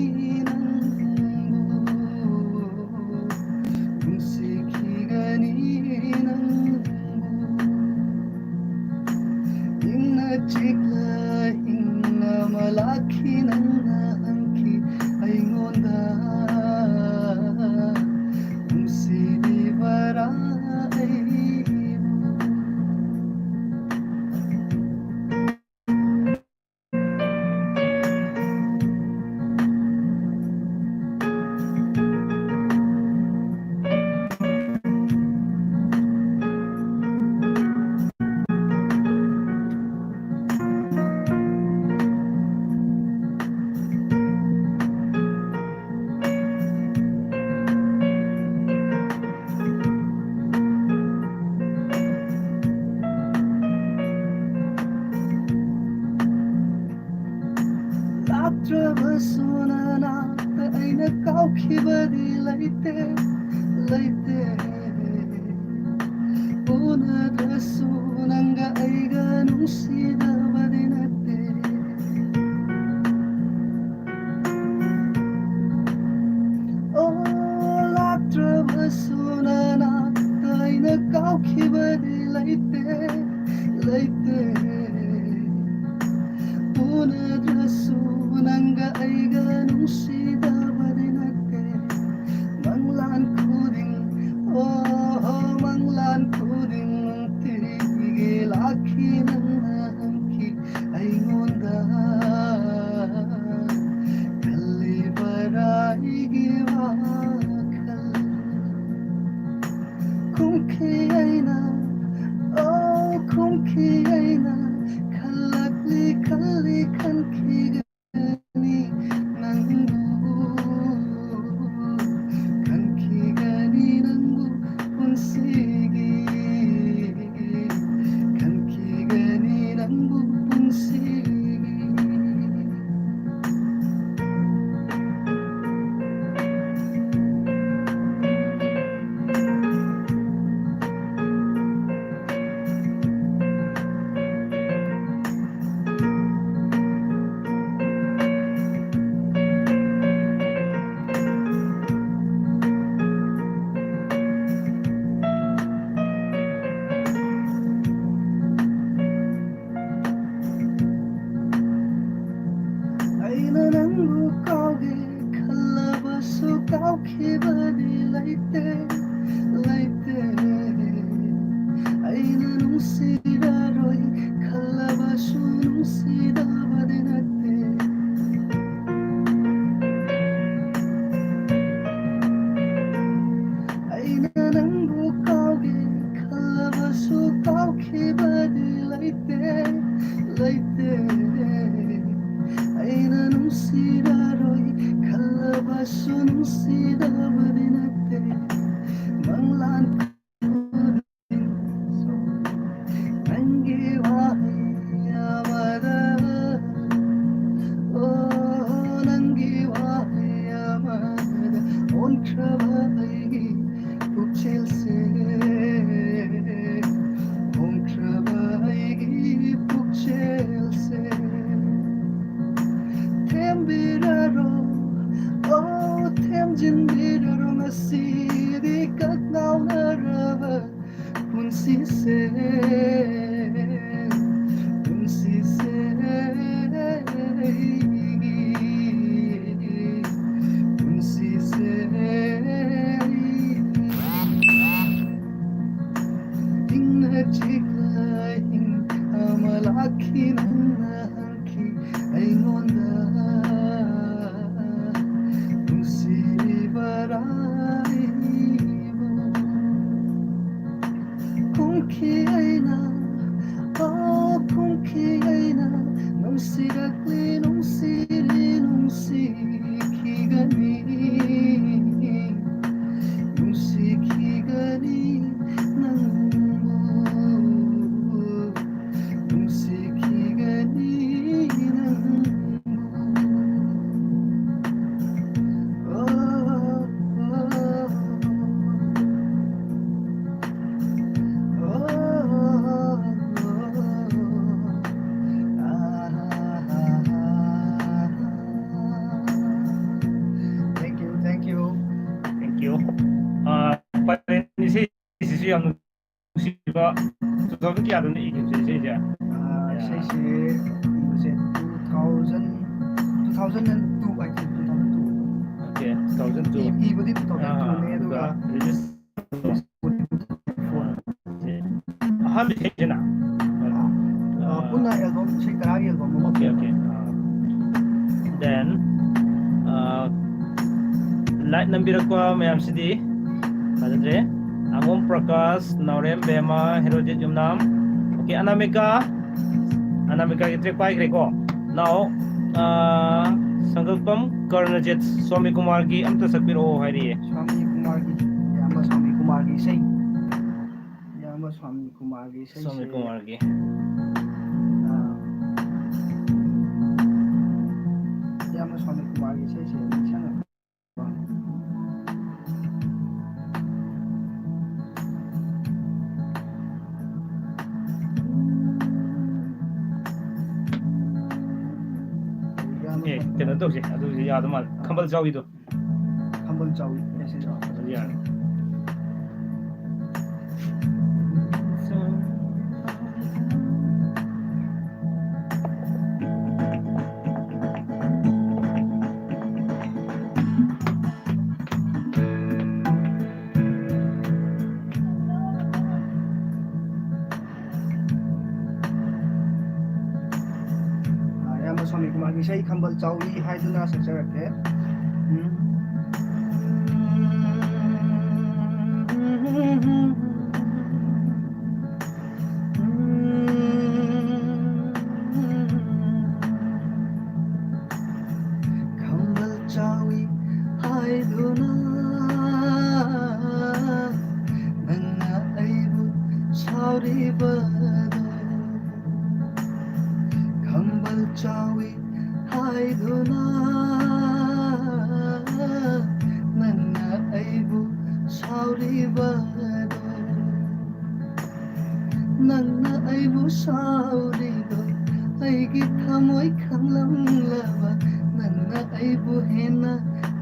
ꯅꯪꯕꯨ, ꯅꯨꯡꯁꯤꯈꯤꯒꯅꯤ ꯅꯪꯕꯨ꯫ ꯏꯪꯅ ꯆꯤꯛꯅ ꯍꯤꯡ ꯑꯃ ꯂꯥꯛꯈꯤ, ꯅꯪꯅ ꯍꯪꯈꯤ ꯑꯩꯉꯣꯟꯗ, ꯅꯨꯡꯁꯤꯔꯤꯕꯔꯥ ꯑꯩꯕꯨ? ꯀꯥꯎꯈꯤꯕꯗꯤ ꯂꯩꯇꯦ, ꯂꯩꯇꯦ꯫ ꯎꯅꯗ꯭ꯔꯁꯨ ꯅꯪꯒ ꯑꯩꯒ ꯅꯨꯡꯁꯤꯗꯕꯗꯤ ꯅꯠꯇꯦ꯫ ꯑꯣ, ꯂꯥꯛꯇ꯭ꯔꯕꯁꯨ ꯅꯅꯥꯛꯇ ꯑꯩꯅ ꯀꯥꯎꯈꯤꯕꯗꯤ ꯂꯩꯇꯦ, ꯂꯩꯇꯦ꯫ ꯎꯅꯗ꯭ꯔꯁꯨ ꯅꯪꯒ ꯑꯩꯒ ꯅꯨꯡꯁꯤꯗꯕꯗꯤ ꯅꯠꯇꯦ꯫ ꯃꯪꯂꯥꯟ ꯈꯨꯗꯤꯡ, ꯑꯣ, ꯃꯪꯂꯥꯟ ꯈꯨꯗꯤꯡ ꯅꯨꯡꯇꯤꯒꯤ ꯂꯥꯛꯈꯤ ꯅꯪꯅ ꯍꯪꯈꯤ ꯑꯩꯉꯣꯟꯗ꯫ ꯈꯜꯂꯤꯕꯔꯥ ꯑꯩꯒꯤ ꯋꯥꯈꯜ? ꯈꯨꯝꯈꯤ ꯑꯩꯅ, ꯑꯣ, ꯈꯨꯝꯈꯤ ꯑꯩꯅ, ꯈꯜꯂꯛꯂꯤ, ꯈꯜꯂꯤ, ꯈꯟꯈꯤꯒꯅꯤ ꯅꯪꯕꯨ꯫ ꯈꯟꯈꯤꯒꯅꯤ ꯅꯪꯕꯨ ꯄꯨꯟꯁꯤꯒꯤ, ꯈꯟꯈꯤꯒꯅꯤ ꯅꯪꯕꯨ ꯄꯨꯟꯁꯤꯒꯤ꯫ ꯑꯩꯅ ꯅꯪꯕꯨ ꯀꯥꯎꯒꯦ ꯈꯜꯂꯕꯁꯨ ꯀꯥꯎꯈꯤꯕꯗꯤ ꯂꯩꯇꯦ, ꯂꯩꯇꯦ꯫ ꯑꯩꯅ ꯅꯨꯡꯁꯤꯔꯔꯣꯏ ꯈꯜꯂꯕꯁꯨ ꯅꯨꯡꯁꯤꯗꯕꯗꯤ ꯅꯠꯇꯦ꯫ ꯑꯩꯅ ꯅꯪꯕꯨ ꯀꯥꯎꯒꯦ ꯈꯜꯂꯕꯁꯨ ꯀꯥꯎꯈꯤꯕꯗꯤ ꯂꯩꯇꯦ, ꯂꯩꯇꯦ꯫ ꯑꯩꯅ ꯅꯨꯡꯁꯤꯔꯔꯣꯏ ꯈꯜꯂꯕꯁꯨ ꯅꯨꯡꯁꯤꯗꯕꯗꯤ ꯅꯠꯇꯦ꯫ ꯃꯪꯂꯥꯟ ꯅꯪꯒꯤ ꯋꯥꯍꯩ ꯑꯃꯗ, ꯑꯣ, ꯅꯪꯒꯤ ꯋꯥꯍꯩ ꯑꯃꯗ ꯄꯨꯛꯆꯦꯜꯁꯦ, ꯍꯣꯡꯈ꯭ꯔꯕ ꯑꯩꯒꯤ ꯄꯨꯛꯆꯦꯜꯁꯦ, ꯊꯦꯝꯕꯤꯔꯔꯣ, ꯑꯣ, ꯊꯦꯝꯖꯤꯟꯕꯤꯔꯔꯣ ꯉꯁꯤꯗꯤ ꯀꯛꯉꯥꯎꯅꯔꯕ ꯄꯨꯟꯁꯤꯁꯦ, ꯄꯨꯟꯁꯤꯁꯦ, ꯄꯨꯟꯁꯤꯁꯦ꯫ ꯏꯪꯅ ꯆꯤꯛꯅ ꯏꯪ ꯑꯃ ꯂꯥꯛꯈꯤ ꯅꯪꯅ ꯍꯪꯈꯤ ꯑꯩꯉꯣꯟꯗ ꯅꯨꯡꯁꯤꯔꯤꯕꯔꯥ ꯑꯩꯕꯨ ꯈꯨꯝꯈꯤ ꯑꯩꯅ ꯑꯣ ꯈꯨꯝꯈꯤ ꯑꯩꯅ ꯅꯨꯡꯁꯤꯔꯛꯂꯤ ꯅꯨꯡꯁꯤꯔꯤ ꯅꯨꯡꯁꯤꯈꯤꯒꯅꯤ ꯅꯨꯡꯁꯤꯈꯤꯒꯅꯤ ꯅꯪꯕꯨ ꯅꯨꯡꯁꯤꯈꯤꯒꯅꯤ ꯅꯪꯕꯨ Thank you, thank you. Thank you. Uh, ꯄꯔꯦꯡ ꯏꯁꯩꯁꯤꯁꯨ ꯌꯥꯝ ꯅꯨꯡꯁꯤꯕ, two thousand ꯀꯌꯥꯗꯅꯣ ꯏꯈꯤꯕꯁꯦ ꯏꯁꯩꯁꯦ? ꯑꯥ, ꯏꯁꯩꯁꯦ ꯏꯕꯁꯦ two thousand, two thousand and two, I think, two thousand two. Okay, two thousand two. ꯏ-, ꯏꯕꯗꯤ two thousand two ꯅꯦ, ꯑꯥ, ꯑꯗꯨꯒ ꯑꯗꯨꯒ release ꯑꯍꯥꯟꯕ ꯏꯁꯩꯁꯤꯅ? ꯑꯥ, ꯄꯨꯟꯅ album, ꯏꯁꯩ ꯇꯔꯥꯒꯤ album ꯑꯃ꯫ Okay, okay. ꯑꯥ, then, ꯑꯥ, like ꯅꯝꯕꯤꯔꯛꯄ ꯃꯌꯥꯝꯁꯤꯗꯤ ꯐꯖꯗ꯭ꯔꯦ꯫ ꯑꯉꯣꯝ ꯄ꯭ꯔꯀꯥꯁ, ꯅꯥꯎꯔꯦꯝ ꯕꯦꯝꯃ, ꯍꯦꯔꯣꯖꯤꯠ ꯌꯨꯝꯅꯥꯝ꯫ Okay, ꯑꯅꯥꯃꯤꯀꯥ, ꯑꯅꯥꯃꯤꯀꯥꯒꯤ track ꯄꯥꯏꯈ꯭ꯔꯦꯀꯣ꯫ Now, ꯑꯥ, ꯁꯪꯒꯜꯄꯝ ꯀꯔꯅꯖꯤꯠ, ꯁ꯭ꯋꯥꯃꯤ ꯀꯨꯃꯥꯔꯒꯤ ꯑꯝꯇ ꯁꯛꯄꯤꯔꯛꯑꯣ ꯍꯥꯏꯔꯤꯌꯦ꯫ ꯁ꯭ꯋꯥꯃꯤ ꯀꯨꯃꯥꯔꯒꯤ, ꯏꯌꯥꯝꯕ ꯁ꯭ꯋꯥꯃꯤ ꯀꯨꯃꯥꯔꯒꯤ ꯏꯁꯩ꯫ ꯏꯌꯥꯝꯕ ꯁ꯭ꯋꯥꯃꯤ ꯀꯨꯃꯥꯔꯒꯤ ꯏꯁꯩꯁꯦ꯫ ꯁ꯭ꯋꯥꯃꯤ ꯀꯨꯃꯥꯔꯒꯤ꯫ ꯑꯥ, ꯏꯌꯥꯝꯕ ꯁ꯭ꯋꯥꯃꯤ ꯀꯨꯃꯥꯔꯒꯤ ꯏꯁꯩꯁꯦ ꯅꯤꯡꯁꯤꯡꯉꯛꯄ꯫ ꯀꯩꯅꯣ ꯇꯧꯁꯦ, ꯑꯗꯨꯗꯤ ꯌꯥꯗꯧ ꯃꯥꯜꯂꯦ, ꯈꯝꯕꯜ ꯆꯥꯎꯏꯗꯣ꯫ ꯈꯝꯕꯜ ꯆꯥꯎꯏ ꯍꯥꯏꯁꯦ꯫ ꯑꯗꯨ ꯌꯥꯔꯦ꯫ ꯑ, ꯏꯌꯥꯝꯕ ꯁ꯭ꯋꯥꯃꯤ ꯀꯨꯃꯥꯔꯒꯤ ꯏꯁꯩ ꯈꯝꯕꯜ ꯆꯥꯎꯏ ꯍꯥꯏꯗꯨꯅ ꯁꯛꯆꯔꯛꯀꯦ꯫ ꯎꯝ꯫ ꯈꯝꯕꯜ ꯆꯥꯎꯏ ꯍꯥꯏꯗꯨꯅ ꯅꯪꯅ ꯑꯩꯕꯨ ꯁꯥꯎꯔꯤꯕꯗꯣ, ꯈꯝꯕꯜ ꯆꯥꯎꯏ ꯍꯥꯏꯗꯨꯅ ꯅꯪꯅ ꯑꯩꯕꯨ ꯁꯥꯎꯔꯤꯕꯗꯣ, ꯅꯪꯅ ꯑꯩꯕꯨ ꯁꯥꯎꯔꯤꯗꯣ ꯑꯩꯒꯤ ꯊꯃꯣꯏ ꯈꯪꯂꯝꯂꯕ, ꯅꯪꯅ ꯑꯩꯕꯨ ꯍꯦꯟꯅ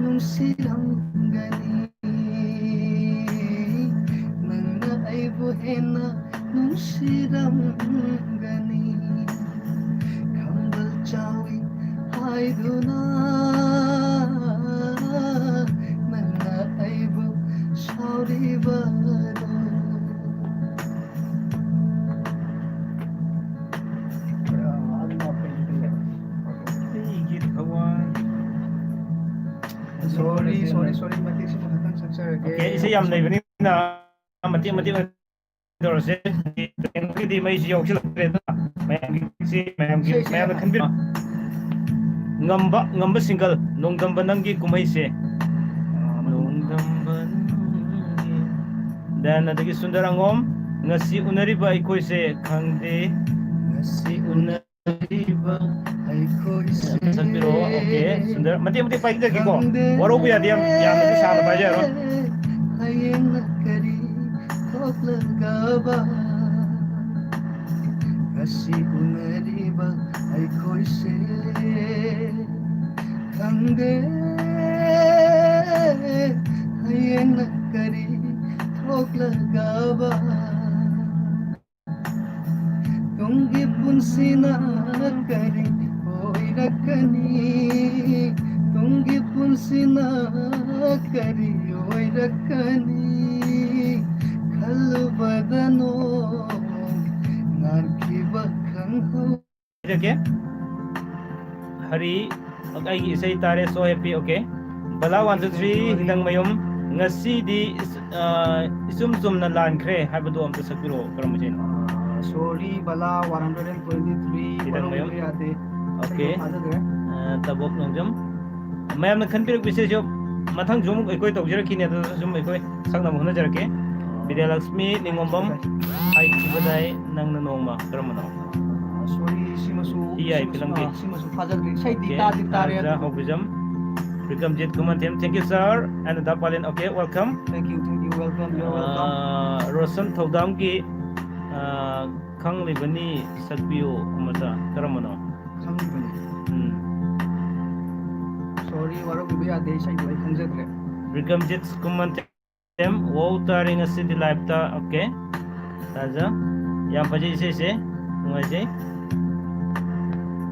ꯅꯨꯡꯁꯤꯔꯝꯒꯅꯤ꯫ ꯅꯪꯅ ꯑꯩꯕꯨ ꯍꯦꯟꯅ ꯅꯨꯡꯁꯤꯔꯝꯒꯅꯤ꯫ ꯈꯝꯕꯜ ꯆꯥꯎꯏ ꯍꯥꯏꯗꯨꯅ ꯅꯪꯅ ꯑꯩꯕꯨ ꯁꯥꯎꯔꯤꯕꯗꯣ꯫ ꯑꯩꯒꯤ ꯊꯋꯥꯏ꯫ Sorry, sorry, sorry, ꯃꯇꯦꯛꯁꯤꯃ ꯈꯛꯇꯪ ꯁꯛꯆꯔꯒꯦ꯫ Okay, ꯏꯁꯩ ꯌꯥꯝ ꯂꯩꯕꯅꯤꯅ ꯃꯇꯦꯛ ꯃꯇꯦꯛ ꯑꯣꯏꯅ ꯇꯧꯔꯁꯦ꯫ ꯀꯩꯅꯣꯒꯤꯗꯤ ꯃꯩꯁꯤ ꯌꯥꯎꯁꯤꯜꯂꯛꯇ꯭ꯔꯦꯗꯅ, ꯃꯌꯥꯝꯒꯤ ꯃꯌꯥꯝꯒꯤ ꯏꯁꯩꯁꯦ ꯃꯌꯥꯝꯅ ꯈꯟꯕꯤꯔꯣ꯫ ꯉꯝꯕ, ꯉꯝꯕ single, ꯅꯣꯡꯗꯝꯕ ꯅꯪꯒꯤ ꯀꯨꯝꯍꯩꯁꯦ꯫ ꯅꯣꯡꯗꯝꯕ ꯅꯪꯒꯤ꯫ Then ꯑꯗꯒꯤ ꯁꯨꯟꯗꯔ ꯑꯉꯣꯝ, ꯉꯁꯤ ꯎꯅꯔꯤꯕ ꯑꯩꯈꯣꯏꯁꯦ ꯈꯪꯗꯦ꯫ ꯉꯁꯤ ꯎꯅ ꯁꯛꯄꯤꯔꯛꯑꯣ꯫ Okay, ꯁꯨꯟꯗꯔ, ꯃꯇꯦꯛ ꯃꯇꯦꯛ ꯄꯥꯏꯖꯒꯦꯀꯣ꯫ ꯋꯥꯔꯧꯕ ꯌꯥꯗꯦ, ꯌꯥꯝ ꯌꯥꯝꯅꯗꯤ ꯁꯥꯡꯅ ꯄꯥꯏꯖꯔꯣꯏ꯫ ꯍꯌꯦꯡꯅ ꯀꯔꯤ ꯊꯣꯛꯂꯒꯕ ꯉꯁꯤ ꯎꯅꯔꯤꯕ ꯑꯩꯈꯣꯏꯁꯦ? ꯈꯪꯗꯦ ꯍꯌꯦꯡꯅ ꯀꯔꯤ ꯊꯣꯛꯂꯒꯕ, ꯇꯨꯡꯒꯤ ꯄꯨꯟꯁꯤꯅ ꯀꯔꯤ ꯑꯣꯏꯔꯛꯀꯅꯤ, ꯇꯨꯡꯒꯤ ꯄꯨꯟꯁꯤꯅ ꯀꯔꯤ ꯑꯣꯏꯔꯛꯀꯅꯤ, ꯈꯜꯂꯨꯕꯗ ꯅꯣꯡ ꯉꯥꯟꯈꯤꯕ ꯈꯪꯍꯧ ꯍꯥꯏꯖꯒꯦ꯫ ꯍꯔꯤ, ꯑꯩꯒꯤ ꯏꯁꯩ ꯇꯥꯔꯦ, so happy, okay꯫ ꯕꯂꯥ one two three, ꯍꯤꯗꯪꯃꯌꯨꯝ, ꯉꯁꯤꯗꯤ ꯏꯆ-, ꯑ, ꯏꯆꯨꯝ ꯆꯨꯝꯅ ꯂꯥꯟꯈ꯭ꯔꯦ ꯍꯥꯏꯕꯗꯣ ꯑꯝꯇ ꯁꯛꯄꯤꯔꯛꯑꯣ, ꯀꯔꯝꯕ ꯏꯁꯩꯅꯣ? ꯑ, sorry, Bala one hundred and twenty three, ꯍꯤꯗꯪꯃꯌꯨꯝ꯫ ꯋꯥꯔꯧꯕꯤꯕ ꯌꯥꯗꯦ꯫ Okay꯫ ꯊꯥꯖꯈ꯭ꯔꯦ꯫ ꯑ, ꯇꯕꯣꯛ ꯅꯣꯡꯖꯝ꯫ ꯃꯌꯥꯝꯅ ꯈꯟꯕꯤꯔꯛꯄ ꯏꯁꯩꯁꯨ ꯃꯊꯪꯁꯨ ꯑꯃꯨꯛ ꯑꯩꯈꯣꯏ ꯇꯧꯖꯔꯛꯈꯤꯅꯤ, ꯑꯗꯨꯗꯁꯨ ꯁꯨꯝ ꯑꯩꯈꯣꯏ ꯁꯛꯅꯕ ꯍꯣꯠꯅꯖꯔꯛꯀꯦ꯫ ꯕꯤꯗ꯭ꯌꯥꯂꯛꯁꯃꯤ ꯅꯤꯉꯣꯝꯕꯝ, ꯍꯥꯏꯈꯤꯕꯗꯥꯏ ꯅꯪꯅ ꯅꯣꯡꯃ, ꯀꯔꯝꯕꯅꯣ? Sorry, ꯁꯤꯃꯁꯨ, ꯍꯤ ꯌꯥꯏ ꯁꯤꯃꯁꯨ, ꯐꯤꯂꯝꯒꯤ꯫ ꯑꯥ, ꯁꯤꯃꯁꯨ ꯊꯥꯖꯗ꯭ꯔꯤ꯫ ꯏꯁꯩꯗꯤ Okay, ꯇꯥꯗꯤ ꯇꯥꯔꯦ, ꯊꯥꯖ ꯑꯗꯨꯕꯨ ꯍꯧꯕꯤꯖꯝ, ꯕꯤꯀ꯭ꯔꯝꯖꯤꯠ ꯈꯨꯃꯟꯊꯦꯝ, thank you sir, and the ꯄꯥꯂꯦꯟ, okay, welcome꯫ Thank you, thank you, welcome, you're welcome꯫ ꯑꯥ, ꯔꯣꯁꯟ ꯊꯧꯗꯥꯝꯒꯤ, ꯑꯥ, ꯈꯪꯂꯤꯕꯅꯤ ꯁꯛꯄꯤꯌꯨ ꯑꯃꯇ, ꯀꯔꯝꯕꯅꯣ? ꯈꯪꯂꯤꯕꯅꯤ꯫ ꯎꯝ꯫ Sorry, ꯋꯥꯔꯧꯕꯤꯕ ꯌꯥꯗꯦ, ꯏꯁꯩꯗꯣ ꯑꯩ ꯈꯪꯖꯗ꯭ꯔꯦ꯫ ꯕꯤꯀ꯭ꯔꯝꯖꯤꯠ ꯈꯨꯃꯟꯊꯦꯝ, ꯋꯥꯎ ꯇꯥꯔꯦ ꯉꯁꯤꯗꯤ live ꯇ, okay꯫ ꯇꯥꯖ꯫ ꯌꯥꯝ ꯐꯖꯩ ꯏꯁꯩꯁꯦ, ꯅꯨꯡꯉꯥꯏꯖꯩ꯫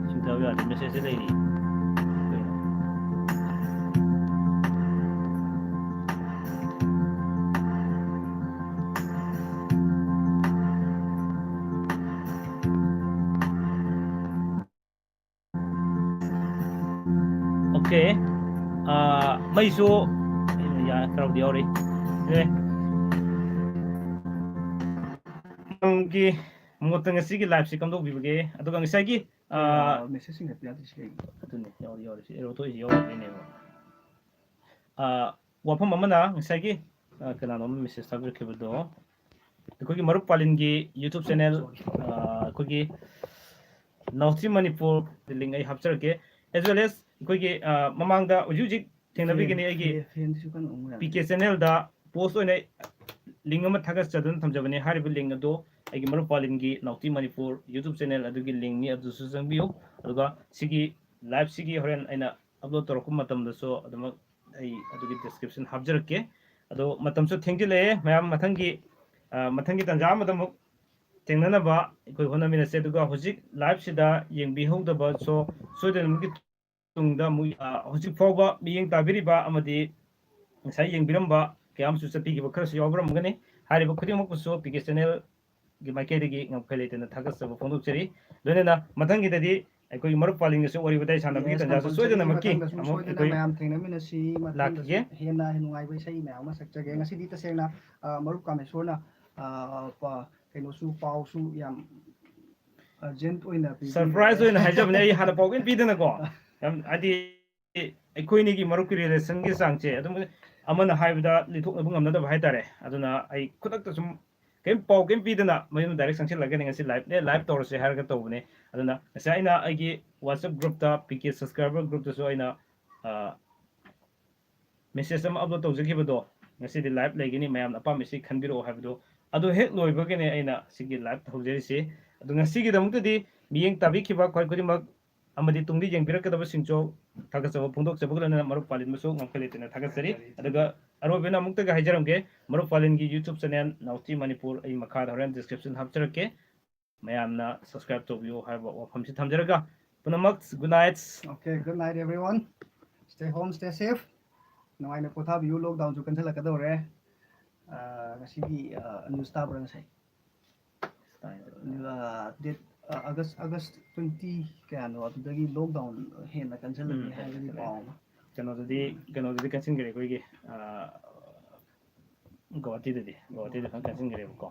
ꯁꯤꯡꯊꯥꯕ ꯌꯥꯗꯦ, message ꯁꯦ ꯂꯩꯔꯤ꯫ Okay꯫ ꯑꯥ, ꯃꯩꯁꯨ ꯌꯥ-, ꯈꯔꯕꯨꯗꯤ ꯌꯥꯎꯔꯤ꯫ Okay꯫ ꯃꯇꯝꯒꯤ ꯃꯍꯨꯠꯇ ꯉꯁꯤꯒꯤ live ꯁꯤ ꯀꯝꯗꯧꯕꯤꯕꯒꯦ? ꯑꯗꯨꯒ ꯉꯁꯥꯏꯒꯤ, ꯑꯥ, ꯑꯥ, message ꯁꯤꯡ ꯍꯥꯏꯐꯦꯠ ꯌꯥꯗ꯭ꯔꯤꯁꯤ ꯀꯩꯒꯤꯅꯣ? ꯑꯗꯨꯅꯤ, ꯌꯥꯎꯔꯤ, ꯌꯥꯎꯔꯤ꯫ ꯁꯤ error ꯊꯣꯛꯏꯁꯤ ꯌꯥꯎꯔꯤꯕꯩꯅꯦꯕ꯫ ꯑꯥ, ꯋꯥꯐꯝ ꯑꯃꯅ ꯉꯁꯥꯏꯒꯤ, ꯑꯥ, ꯀꯅꯥꯅꯣꯝꯅ message ꯊꯥꯕꯤꯔꯛꯈꯤꯕꯗꯣ, ꯑꯩꯈꯣꯏꯒꯤ ꯃꯔꯨꯞ ꯄꯥꯂꯤꯟꯒꯤ YouTube channel, ꯑꯥ, ꯑꯩꯈꯣꯏꯒꯤ ꯅꯥꯎꯊꯤ ꯃꯅꯤꯄꯨꯔ link ꯑꯩ ꯍꯥꯞꯆꯔꯛꯀꯦ, as well as ꯑꯩꯈꯣꯏꯒꯤ, ꯑꯥ, ꯃꯃꯥꯡꯗ ꯍꯧꯖꯤꯛ ꯍꯧꯖꯤꯛ ꯊꯦꯡꯅꯕꯤꯒꯅꯤ ꯑꯩꯒꯤ fan, fan ꯁꯤꯁꯨ ꯀꯟꯅ ꯎꯪꯉꯨ ꯌꯥꯗꯦ꯫ ꯄꯤ ꯀꯦ channel ꯗ post ꯑꯣꯏꯅ link ꯑꯃ ꯊꯥꯒꯠꯆꯗꯨꯅ ꯊꯝꯖꯕꯅꯤ꯫ ꯍꯥꯏꯔꯤꯕ link ꯑꯗꯨ ꯑꯩꯒꯤ ꯃꯔꯨꯞ ꯄꯥꯂꯤꯟꯒꯤ ꯅꯥꯎꯊꯤ ꯃꯅꯤꯄꯨꯔ YouTube channel ꯑꯗꯨꯒꯤ link ꯅꯤ, ꯑꯗꯨꯁꯨ ꯆꯪꯕꯤꯌꯨ꯫ ꯑꯗꯨꯒ ꯁꯤꯒꯤ live ꯁꯤꯒꯤ ꯍꯣꯔꯦꯟ ꯑꯩꯅ ꯑꯞꯂꯣꯗ ꯇꯧꯔꯛꯄ ꯃꯇꯝꯗꯁꯨ ꯑꯗꯨꯃꯛ ꯑꯩ ꯑꯗꯨꯒꯤ ꯗꯤꯁꯀ꯭ꯔꯤꯞꯁꯟ ꯍꯥꯞꯆꯔꯛꯀꯦ꯫ ꯑꯗꯣ ꯃꯇꯝꯁꯨ ꯊꯦꯡꯖꯤꯜꯂꯛꯑꯦ ꯃꯌꯥꯝ, ꯃꯊꯪꯒꯤ, ꯑ, ꯃꯊꯪꯒꯤ ꯇꯥꯟꯖꯥ ꯑꯃꯗ ꯑꯃꯨꯛ ꯊꯦꯡꯅꯅꯕ ꯑꯩꯈꯣꯏ ꯍꯣꯠꯅꯃꯤꯟꯅꯁꯦ꯫ ꯑꯗꯨꯒ ꯍꯧꯖꯤꯛ ꯂꯥꯏꯞꯁꯤꯗ ꯌꯦꯡꯕꯤꯍꯧꯗꯕꯁꯨ ꯁꯣꯏꯗꯅꯃꯛꯀꯤ ꯇꯨꯡꯗ ꯑꯃꯨꯛ, ꯑ, ꯍꯧꯖꯤꯛ ꯐꯥꯎꯕ ꯃꯤꯠꯌꯦꯡ ꯇꯥꯕꯤꯔꯤꯕ ꯑꯃꯗꯤ ꯉꯁꯥꯏ ꯌꯦꯡꯕꯤꯔꯝꯕ ꯀꯌꯥ ꯑꯃꯁꯨ ꯆꯠꯄꯤꯈꯤꯕ ꯈꯔꯁꯨ ꯌꯥꯎꯕꯤꯔꯝꯒꯅꯤ꯫ ꯍꯥꯏꯔꯤꯕ ꯈꯨꯗꯤꯡꯃꯛꯄꯨꯁꯨ ꯄꯤ ꯀꯦ ꯆꯦꯅꯦꯜꯒꯤ ꯃꯥꯏꯀꯩꯗꯒꯤ ꯉꯝꯈꯩ ꯂꯩꯇꯅ ꯊꯥꯒꯠꯆꯕ ꯐꯣꯡꯗꯣꯛꯆꯔꯤ꯫ ꯂꯣꯏꯅꯅ ꯃꯊꯪꯒꯤꯗꯗꯤ ꯑꯩꯈꯣꯏꯒꯤ ꯃꯔꯨꯞ ꯄꯥꯂꯤꯟꯒꯁꯨ ꯋꯥꯔꯤ ꯋꯥꯇꯥꯏ ꯁꯥꯟꯅꯕꯒꯤ Yes, ꯇꯥꯟꯖꯥꯁꯨ compulsory ꯁꯣꯏꯗꯅꯃꯛꯀꯤ ꯃꯊꯪꯗꯁꯨ ꯑꯃꯨꯛ ꯁꯣꯏꯗꯅ ꯑꯩꯈꯣꯏ ꯃꯌꯥꯝ ꯊꯦꯡꯅꯃꯤꯟꯅꯁꯤ꯫ ꯃꯊꯪꯗꯁꯨ ꯂꯥꯛꯈꯤꯒꯦ꯫ ꯍꯦꯟꯅ ꯅꯨꯡꯉꯥꯏꯕ ꯏꯁꯩ ꯃꯌꯥꯝ ꯑꯃ ꯁꯛꯆꯒꯦ꯫ ꯉꯁꯤꯗꯤ ꯇꯁꯦꯡꯅ, ꯑ, ꯃꯔꯨꯞ ꯀꯥꯃꯦꯁꯣꯔꯅ, ꯑ, ꯄ-, ꯀꯩꯅꯣꯁꯨ ꯄꯥꯎꯁꯨ ꯌꯥꯝ, ꯑ, ꯖꯦꯟ ꯑꯣꯏꯅ ꯄꯤꯕꯤꯔꯦ꯫ ꯁꯔꯄ꯭ꯔꯥꯏꯖ ꯑꯣꯏꯅ ꯍꯥꯏꯖꯕꯅꯦ, ꯑꯩ ꯍꯥꯟꯅ ꯄꯥꯎ ꯀꯩꯝ ꯄꯤꯗꯅꯀꯣ꯫ ꯌꯥꯝ, ꯍꯥꯏꯗꯤ, ꯑꯩꯈꯣꯏ ꯑꯅꯤꯒꯤ ꯃꯔꯨꯞꯀꯤ ꯔꯤꯂꯦꯁꯟꯒꯤ ꯆꯥꯡꯁꯦ ꯑꯗꯨꯝ ꯑꯃꯅ ꯍꯥꯏꯕꯗ ꯂꯤꯊꯣꯛꯅꯕ ꯉꯝꯅꯗꯕ ꯍꯥꯏꯇꯥꯔꯦ꯫ ꯑꯗꯨꯅ ꯑꯩ ꯈꯨꯗꯛꯇ ꯁꯨꯝ ꯀꯩꯝ ꯄꯥꯎ ꯀꯩꯝ ꯄꯤꯗꯅ ꯃꯌꯨꯝꯗ ꯗꯥꯏꯔꯦꯛ ꯆꯪꯁꯤꯜꯂꯒꯅꯤ ꯉꯁꯤ ꯂꯥꯏꯞꯅꯦ, ꯂꯥꯏꯞ ꯇꯧꯔꯁꯦ ꯍꯥꯏꯔꯒ ꯇꯧꯕꯅꯦ꯫ ꯑꯗꯨꯅ ꯉꯁꯥꯏ ꯑꯩꯅ ꯑꯩꯒꯤ WhatsApp ꯒ꯭ꯔꯨꯞꯇ, ꯄꯤ ꯀꯦ ꯁꯕꯁꯀ꯭ꯔꯥꯏꯕꯔ ꯒ꯭ꯔꯨꯞꯇꯁꯨ ꯑꯩꯅ, ꯑ, ꯃꯦꯁꯦꯖ ꯑꯃ ꯑꯞꯂꯣꯗ ꯇꯧꯖꯈꯤꯕꯗꯣ, ꯉꯁꯤꯗꯤ ꯂꯥꯏꯞ ꯂꯩꯒꯅꯤ, ꯃꯌꯥꯝꯅ ꯑꯄꯥꯝꯕ ꯏꯁꯩ ꯈꯟꯕꯤꯔꯛꯑꯣ ꯍꯥꯏꯕꯗꯣ, ꯑꯗꯨ ꯍꯦꯛ ꯂꯣꯏꯕꯒꯅꯦ ꯑꯩꯅ ꯁꯤꯒꯤ ꯂꯥꯏꯞ ꯍꯧꯖꯔꯤꯁꯤ꯫ ꯑꯗꯨ ꯉꯁꯤꯒꯤꯗꯃꯛꯇꯗꯤ ꯃꯤꯠꯌꯦꯡ ꯇꯥꯕꯤꯈꯤꯕ ꯈ꯭ꯋꯥꯏ ꯈꯨꯗꯤꯡꯃꯛ ꯑꯃꯗꯤ ꯇꯨꯡꯗ ꯌꯦꯡꯕꯤꯔꯛꯀꯗꯕꯁꯤꯡꯁꯨ ꯊꯥꯒꯠꯆꯕ ꯐꯣꯡꯗꯣꯛꯆꯕꯒ ꯂꯣꯏꯅꯅ ꯃꯔꯨꯞ ꯄꯥꯂꯤꯟꯕꯨꯁꯨ ꯉꯝꯈꯩ ꯂꯩꯇꯅ ꯊꯥꯒꯠꯆꯔꯤ꯫ ꯑꯗꯨꯒ ꯑꯔꯣꯏꯕꯅ ꯑꯃꯨꯛꯇꯒ ꯍꯥꯏꯖꯔꯝꯒꯦ, ꯃꯔꯨꯞ ꯄꯥꯂꯤꯟꯒꯤ YouTube ꯆꯦꯅꯦꯜ ꯅꯥꯎꯇꯤ ꯃꯅꯤꯄꯨꯔ ꯑꯩ ꯃꯈꯥꯗ ꯍꯣꯔꯦꯟ ꯗꯤꯁꯀ꯭ꯔꯤꯞꯁꯟ ꯍꯥꯞꯆꯔꯛꯀꯦ, ꯃꯌꯥꯝꯅ ꯁꯕꯁꯀ꯭ꯔꯥꯏꯕ ꯇꯧꯕꯤꯌꯨ ꯍꯥꯏꯕ ꯋꯥꯐꯝꯁꯤ ꯊꯝꯖꯔꯒ ꯄꯨꯝꯅꯃꯛ good night꯫ Okay, good night everyone. Stay home, stay safe. ꯅꯨꯡꯉꯥꯏꯅ ꯄꯣꯊꯥꯕꯤꯌꯨ, ꯂꯣꯛꯗꯥꯎꯟꯁꯨ ꯀꯟꯁꯤꯜꯂꯛꯀꯗꯧꯔꯦ꯫ ꯑ, ꯉꯁꯤꯒꯤ, ꯑ, ꯅ꯭ꯌꯨꯁ ꯇꯥꯕ꯭ꯔꯥ ꯉꯁꯥꯏ? ꯇꯥꯏ, ꯇꯥꯏ꯫ ꯑ, date, ꯑ, August, August twenty ꯀꯌꯥꯅꯣ ꯑꯗꯨꯗꯒꯤ ꯂꯣꯛꯗꯥꯎꯟ ꯍꯦꯟꯅ ꯀꯟꯁꯤꯜꯂꯅꯤ ꯎꯝ, ꯍꯥꯏꯕꯒꯤ ꯀꯟꯁꯤꯜꯂꯦ꯫ ꯄꯥꯎ ꯑꯃ꯫ ꯀꯩꯅꯣꯗꯗꯤ, ꯀꯩꯅꯣꯗꯗꯤ ꯀꯟꯁꯤꯟꯈ꯭ꯔꯦ ꯑꯩꯈꯣꯏꯒꯤ, ꯑ, ꯒꯧꯍꯥꯇꯤꯗꯗꯤ, ꯒꯧꯍꯥꯇꯤꯗ ꯐꯖꯅ ꯀꯟꯁꯤꯟꯈ꯭ꯔꯦꯕꯀꯣ꯫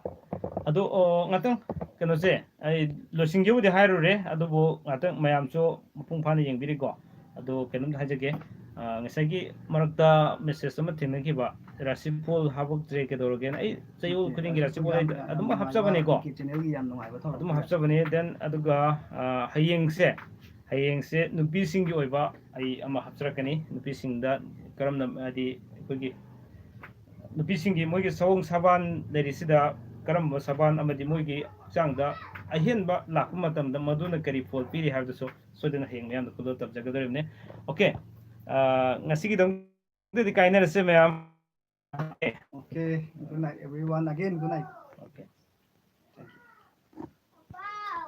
ꯑꯗꯣ, ꯑꯣ, ꯉꯥꯛꯇꯪ ꯀꯩꯅꯣꯁꯦ, ꯑꯩ ꯂꯣꯏꯁꯤꯟꯒꯦꯕꯨꯗꯤ ꯍꯥꯏꯔꯨꯔꯦ, ꯑꯗꯨꯕꯨ ꯉꯥꯛꯇꯪ ꯃꯌꯥꯝꯁꯨ ꯃꯄꯨꯡ ꯐꯥꯅ ꯌꯦꯡꯕꯤꯔꯤꯀꯣ꯫ ꯑꯗꯣ ꯀꯩꯅꯣꯝꯇ ꯍꯥꯏꯖꯒꯦ, ꯑ, ꯉꯁꯥꯏꯒꯤ ꯃꯔꯛꯇ ꯃꯦꯁꯦꯖ ꯑꯃ ꯊꯦꯡꯅꯈꯤꯕ, "ꯔꯥꯁꯤ ꯐꯣꯜ ꯍꯥꯞꯄꯛꯇ꯭ꯔꯦ ꯀꯩꯗꯧꯔꯒꯦꯅ?" ꯑꯩ ꯆꯌꯣꯜ ꯈꯨꯗꯤꯡꯒꯤ ꯔꯥꯁꯤ ꯐꯣꯜ ꯌꯥꯝ, ꯑꯩ ꯌꯥꯝ ꯑꯗꯨꯝ ꯅꯨꯡꯉꯥꯏꯕ, ꯍꯥꯞꯆꯕꯅꯤꯀꯣ꯫ ꯑꯩꯒꯤ ꯆꯦꯅꯦꯜꯒꯤ ꯌꯥꯝ ꯅꯨꯡꯉꯥꯏꯕ ꯊꯧꯔꯝ ꯑꯗꯨꯝ ꯍꯥꯞꯆꯕꯅꯤ꯫ Then ꯑꯗꯨꯒ, ꯑ, ꯍꯌꯦꯡꯁꯦ, ꯍꯌꯦꯡꯁꯦ ꯅꯨꯄꯤꯁꯤꯡꯒꯤ ꯑꯣꯏꯕ ꯑꯩ ꯑꯃ ꯍꯥꯞꯆꯔꯛꯀꯅꯤ꯫ ꯅꯨꯄꯤꯁꯤꯡꯗ ꯀꯔꯝꯅ, ꯍꯥꯏꯗꯤ ꯑꯩꯈꯣꯏꯒꯤ ꯅꯨꯄꯤꯁꯤꯡꯒꯤ ꯃꯣꯏꯒꯤ ꯁꯑꯣꯡ ꯁꯥꯕꯥꯟ ꯂꯩꯔꯤꯁꯤꯗ ꯀꯔꯝꯕ ꯁꯕꯥꯟ ꯑꯃꯗꯤ ꯃꯣꯏꯒꯤ ꯍꯛꯆꯥꯡꯗ ꯑꯍꯦꯟꯕ ꯂꯥꯛꯄ ꯃꯇꯝꯗ ꯃꯗꯨꯅ ꯀꯔꯤ ꯐꯣꯜ ꯄꯤꯔꯤ ꯍꯥꯏꯕꯗꯨꯁꯨ ꯁꯣꯏꯗꯅ ꯍꯌꯦꯡ ꯃꯌꯥꯝꯗ ꯈꯨꯗꯣꯜ ꯇꯝꯖꯒꯗꯧꯔꯤꯕꯅꯤ꯫ ꯑꯣꯀꯦ, ꯉꯁꯤꯒꯤꯗꯃꯛꯇꯗꯤ ꯀꯥꯏꯅꯔꯁꯦ ꯃꯌꯥꯝ꯫ Okay, good night, everyone. Again, good night.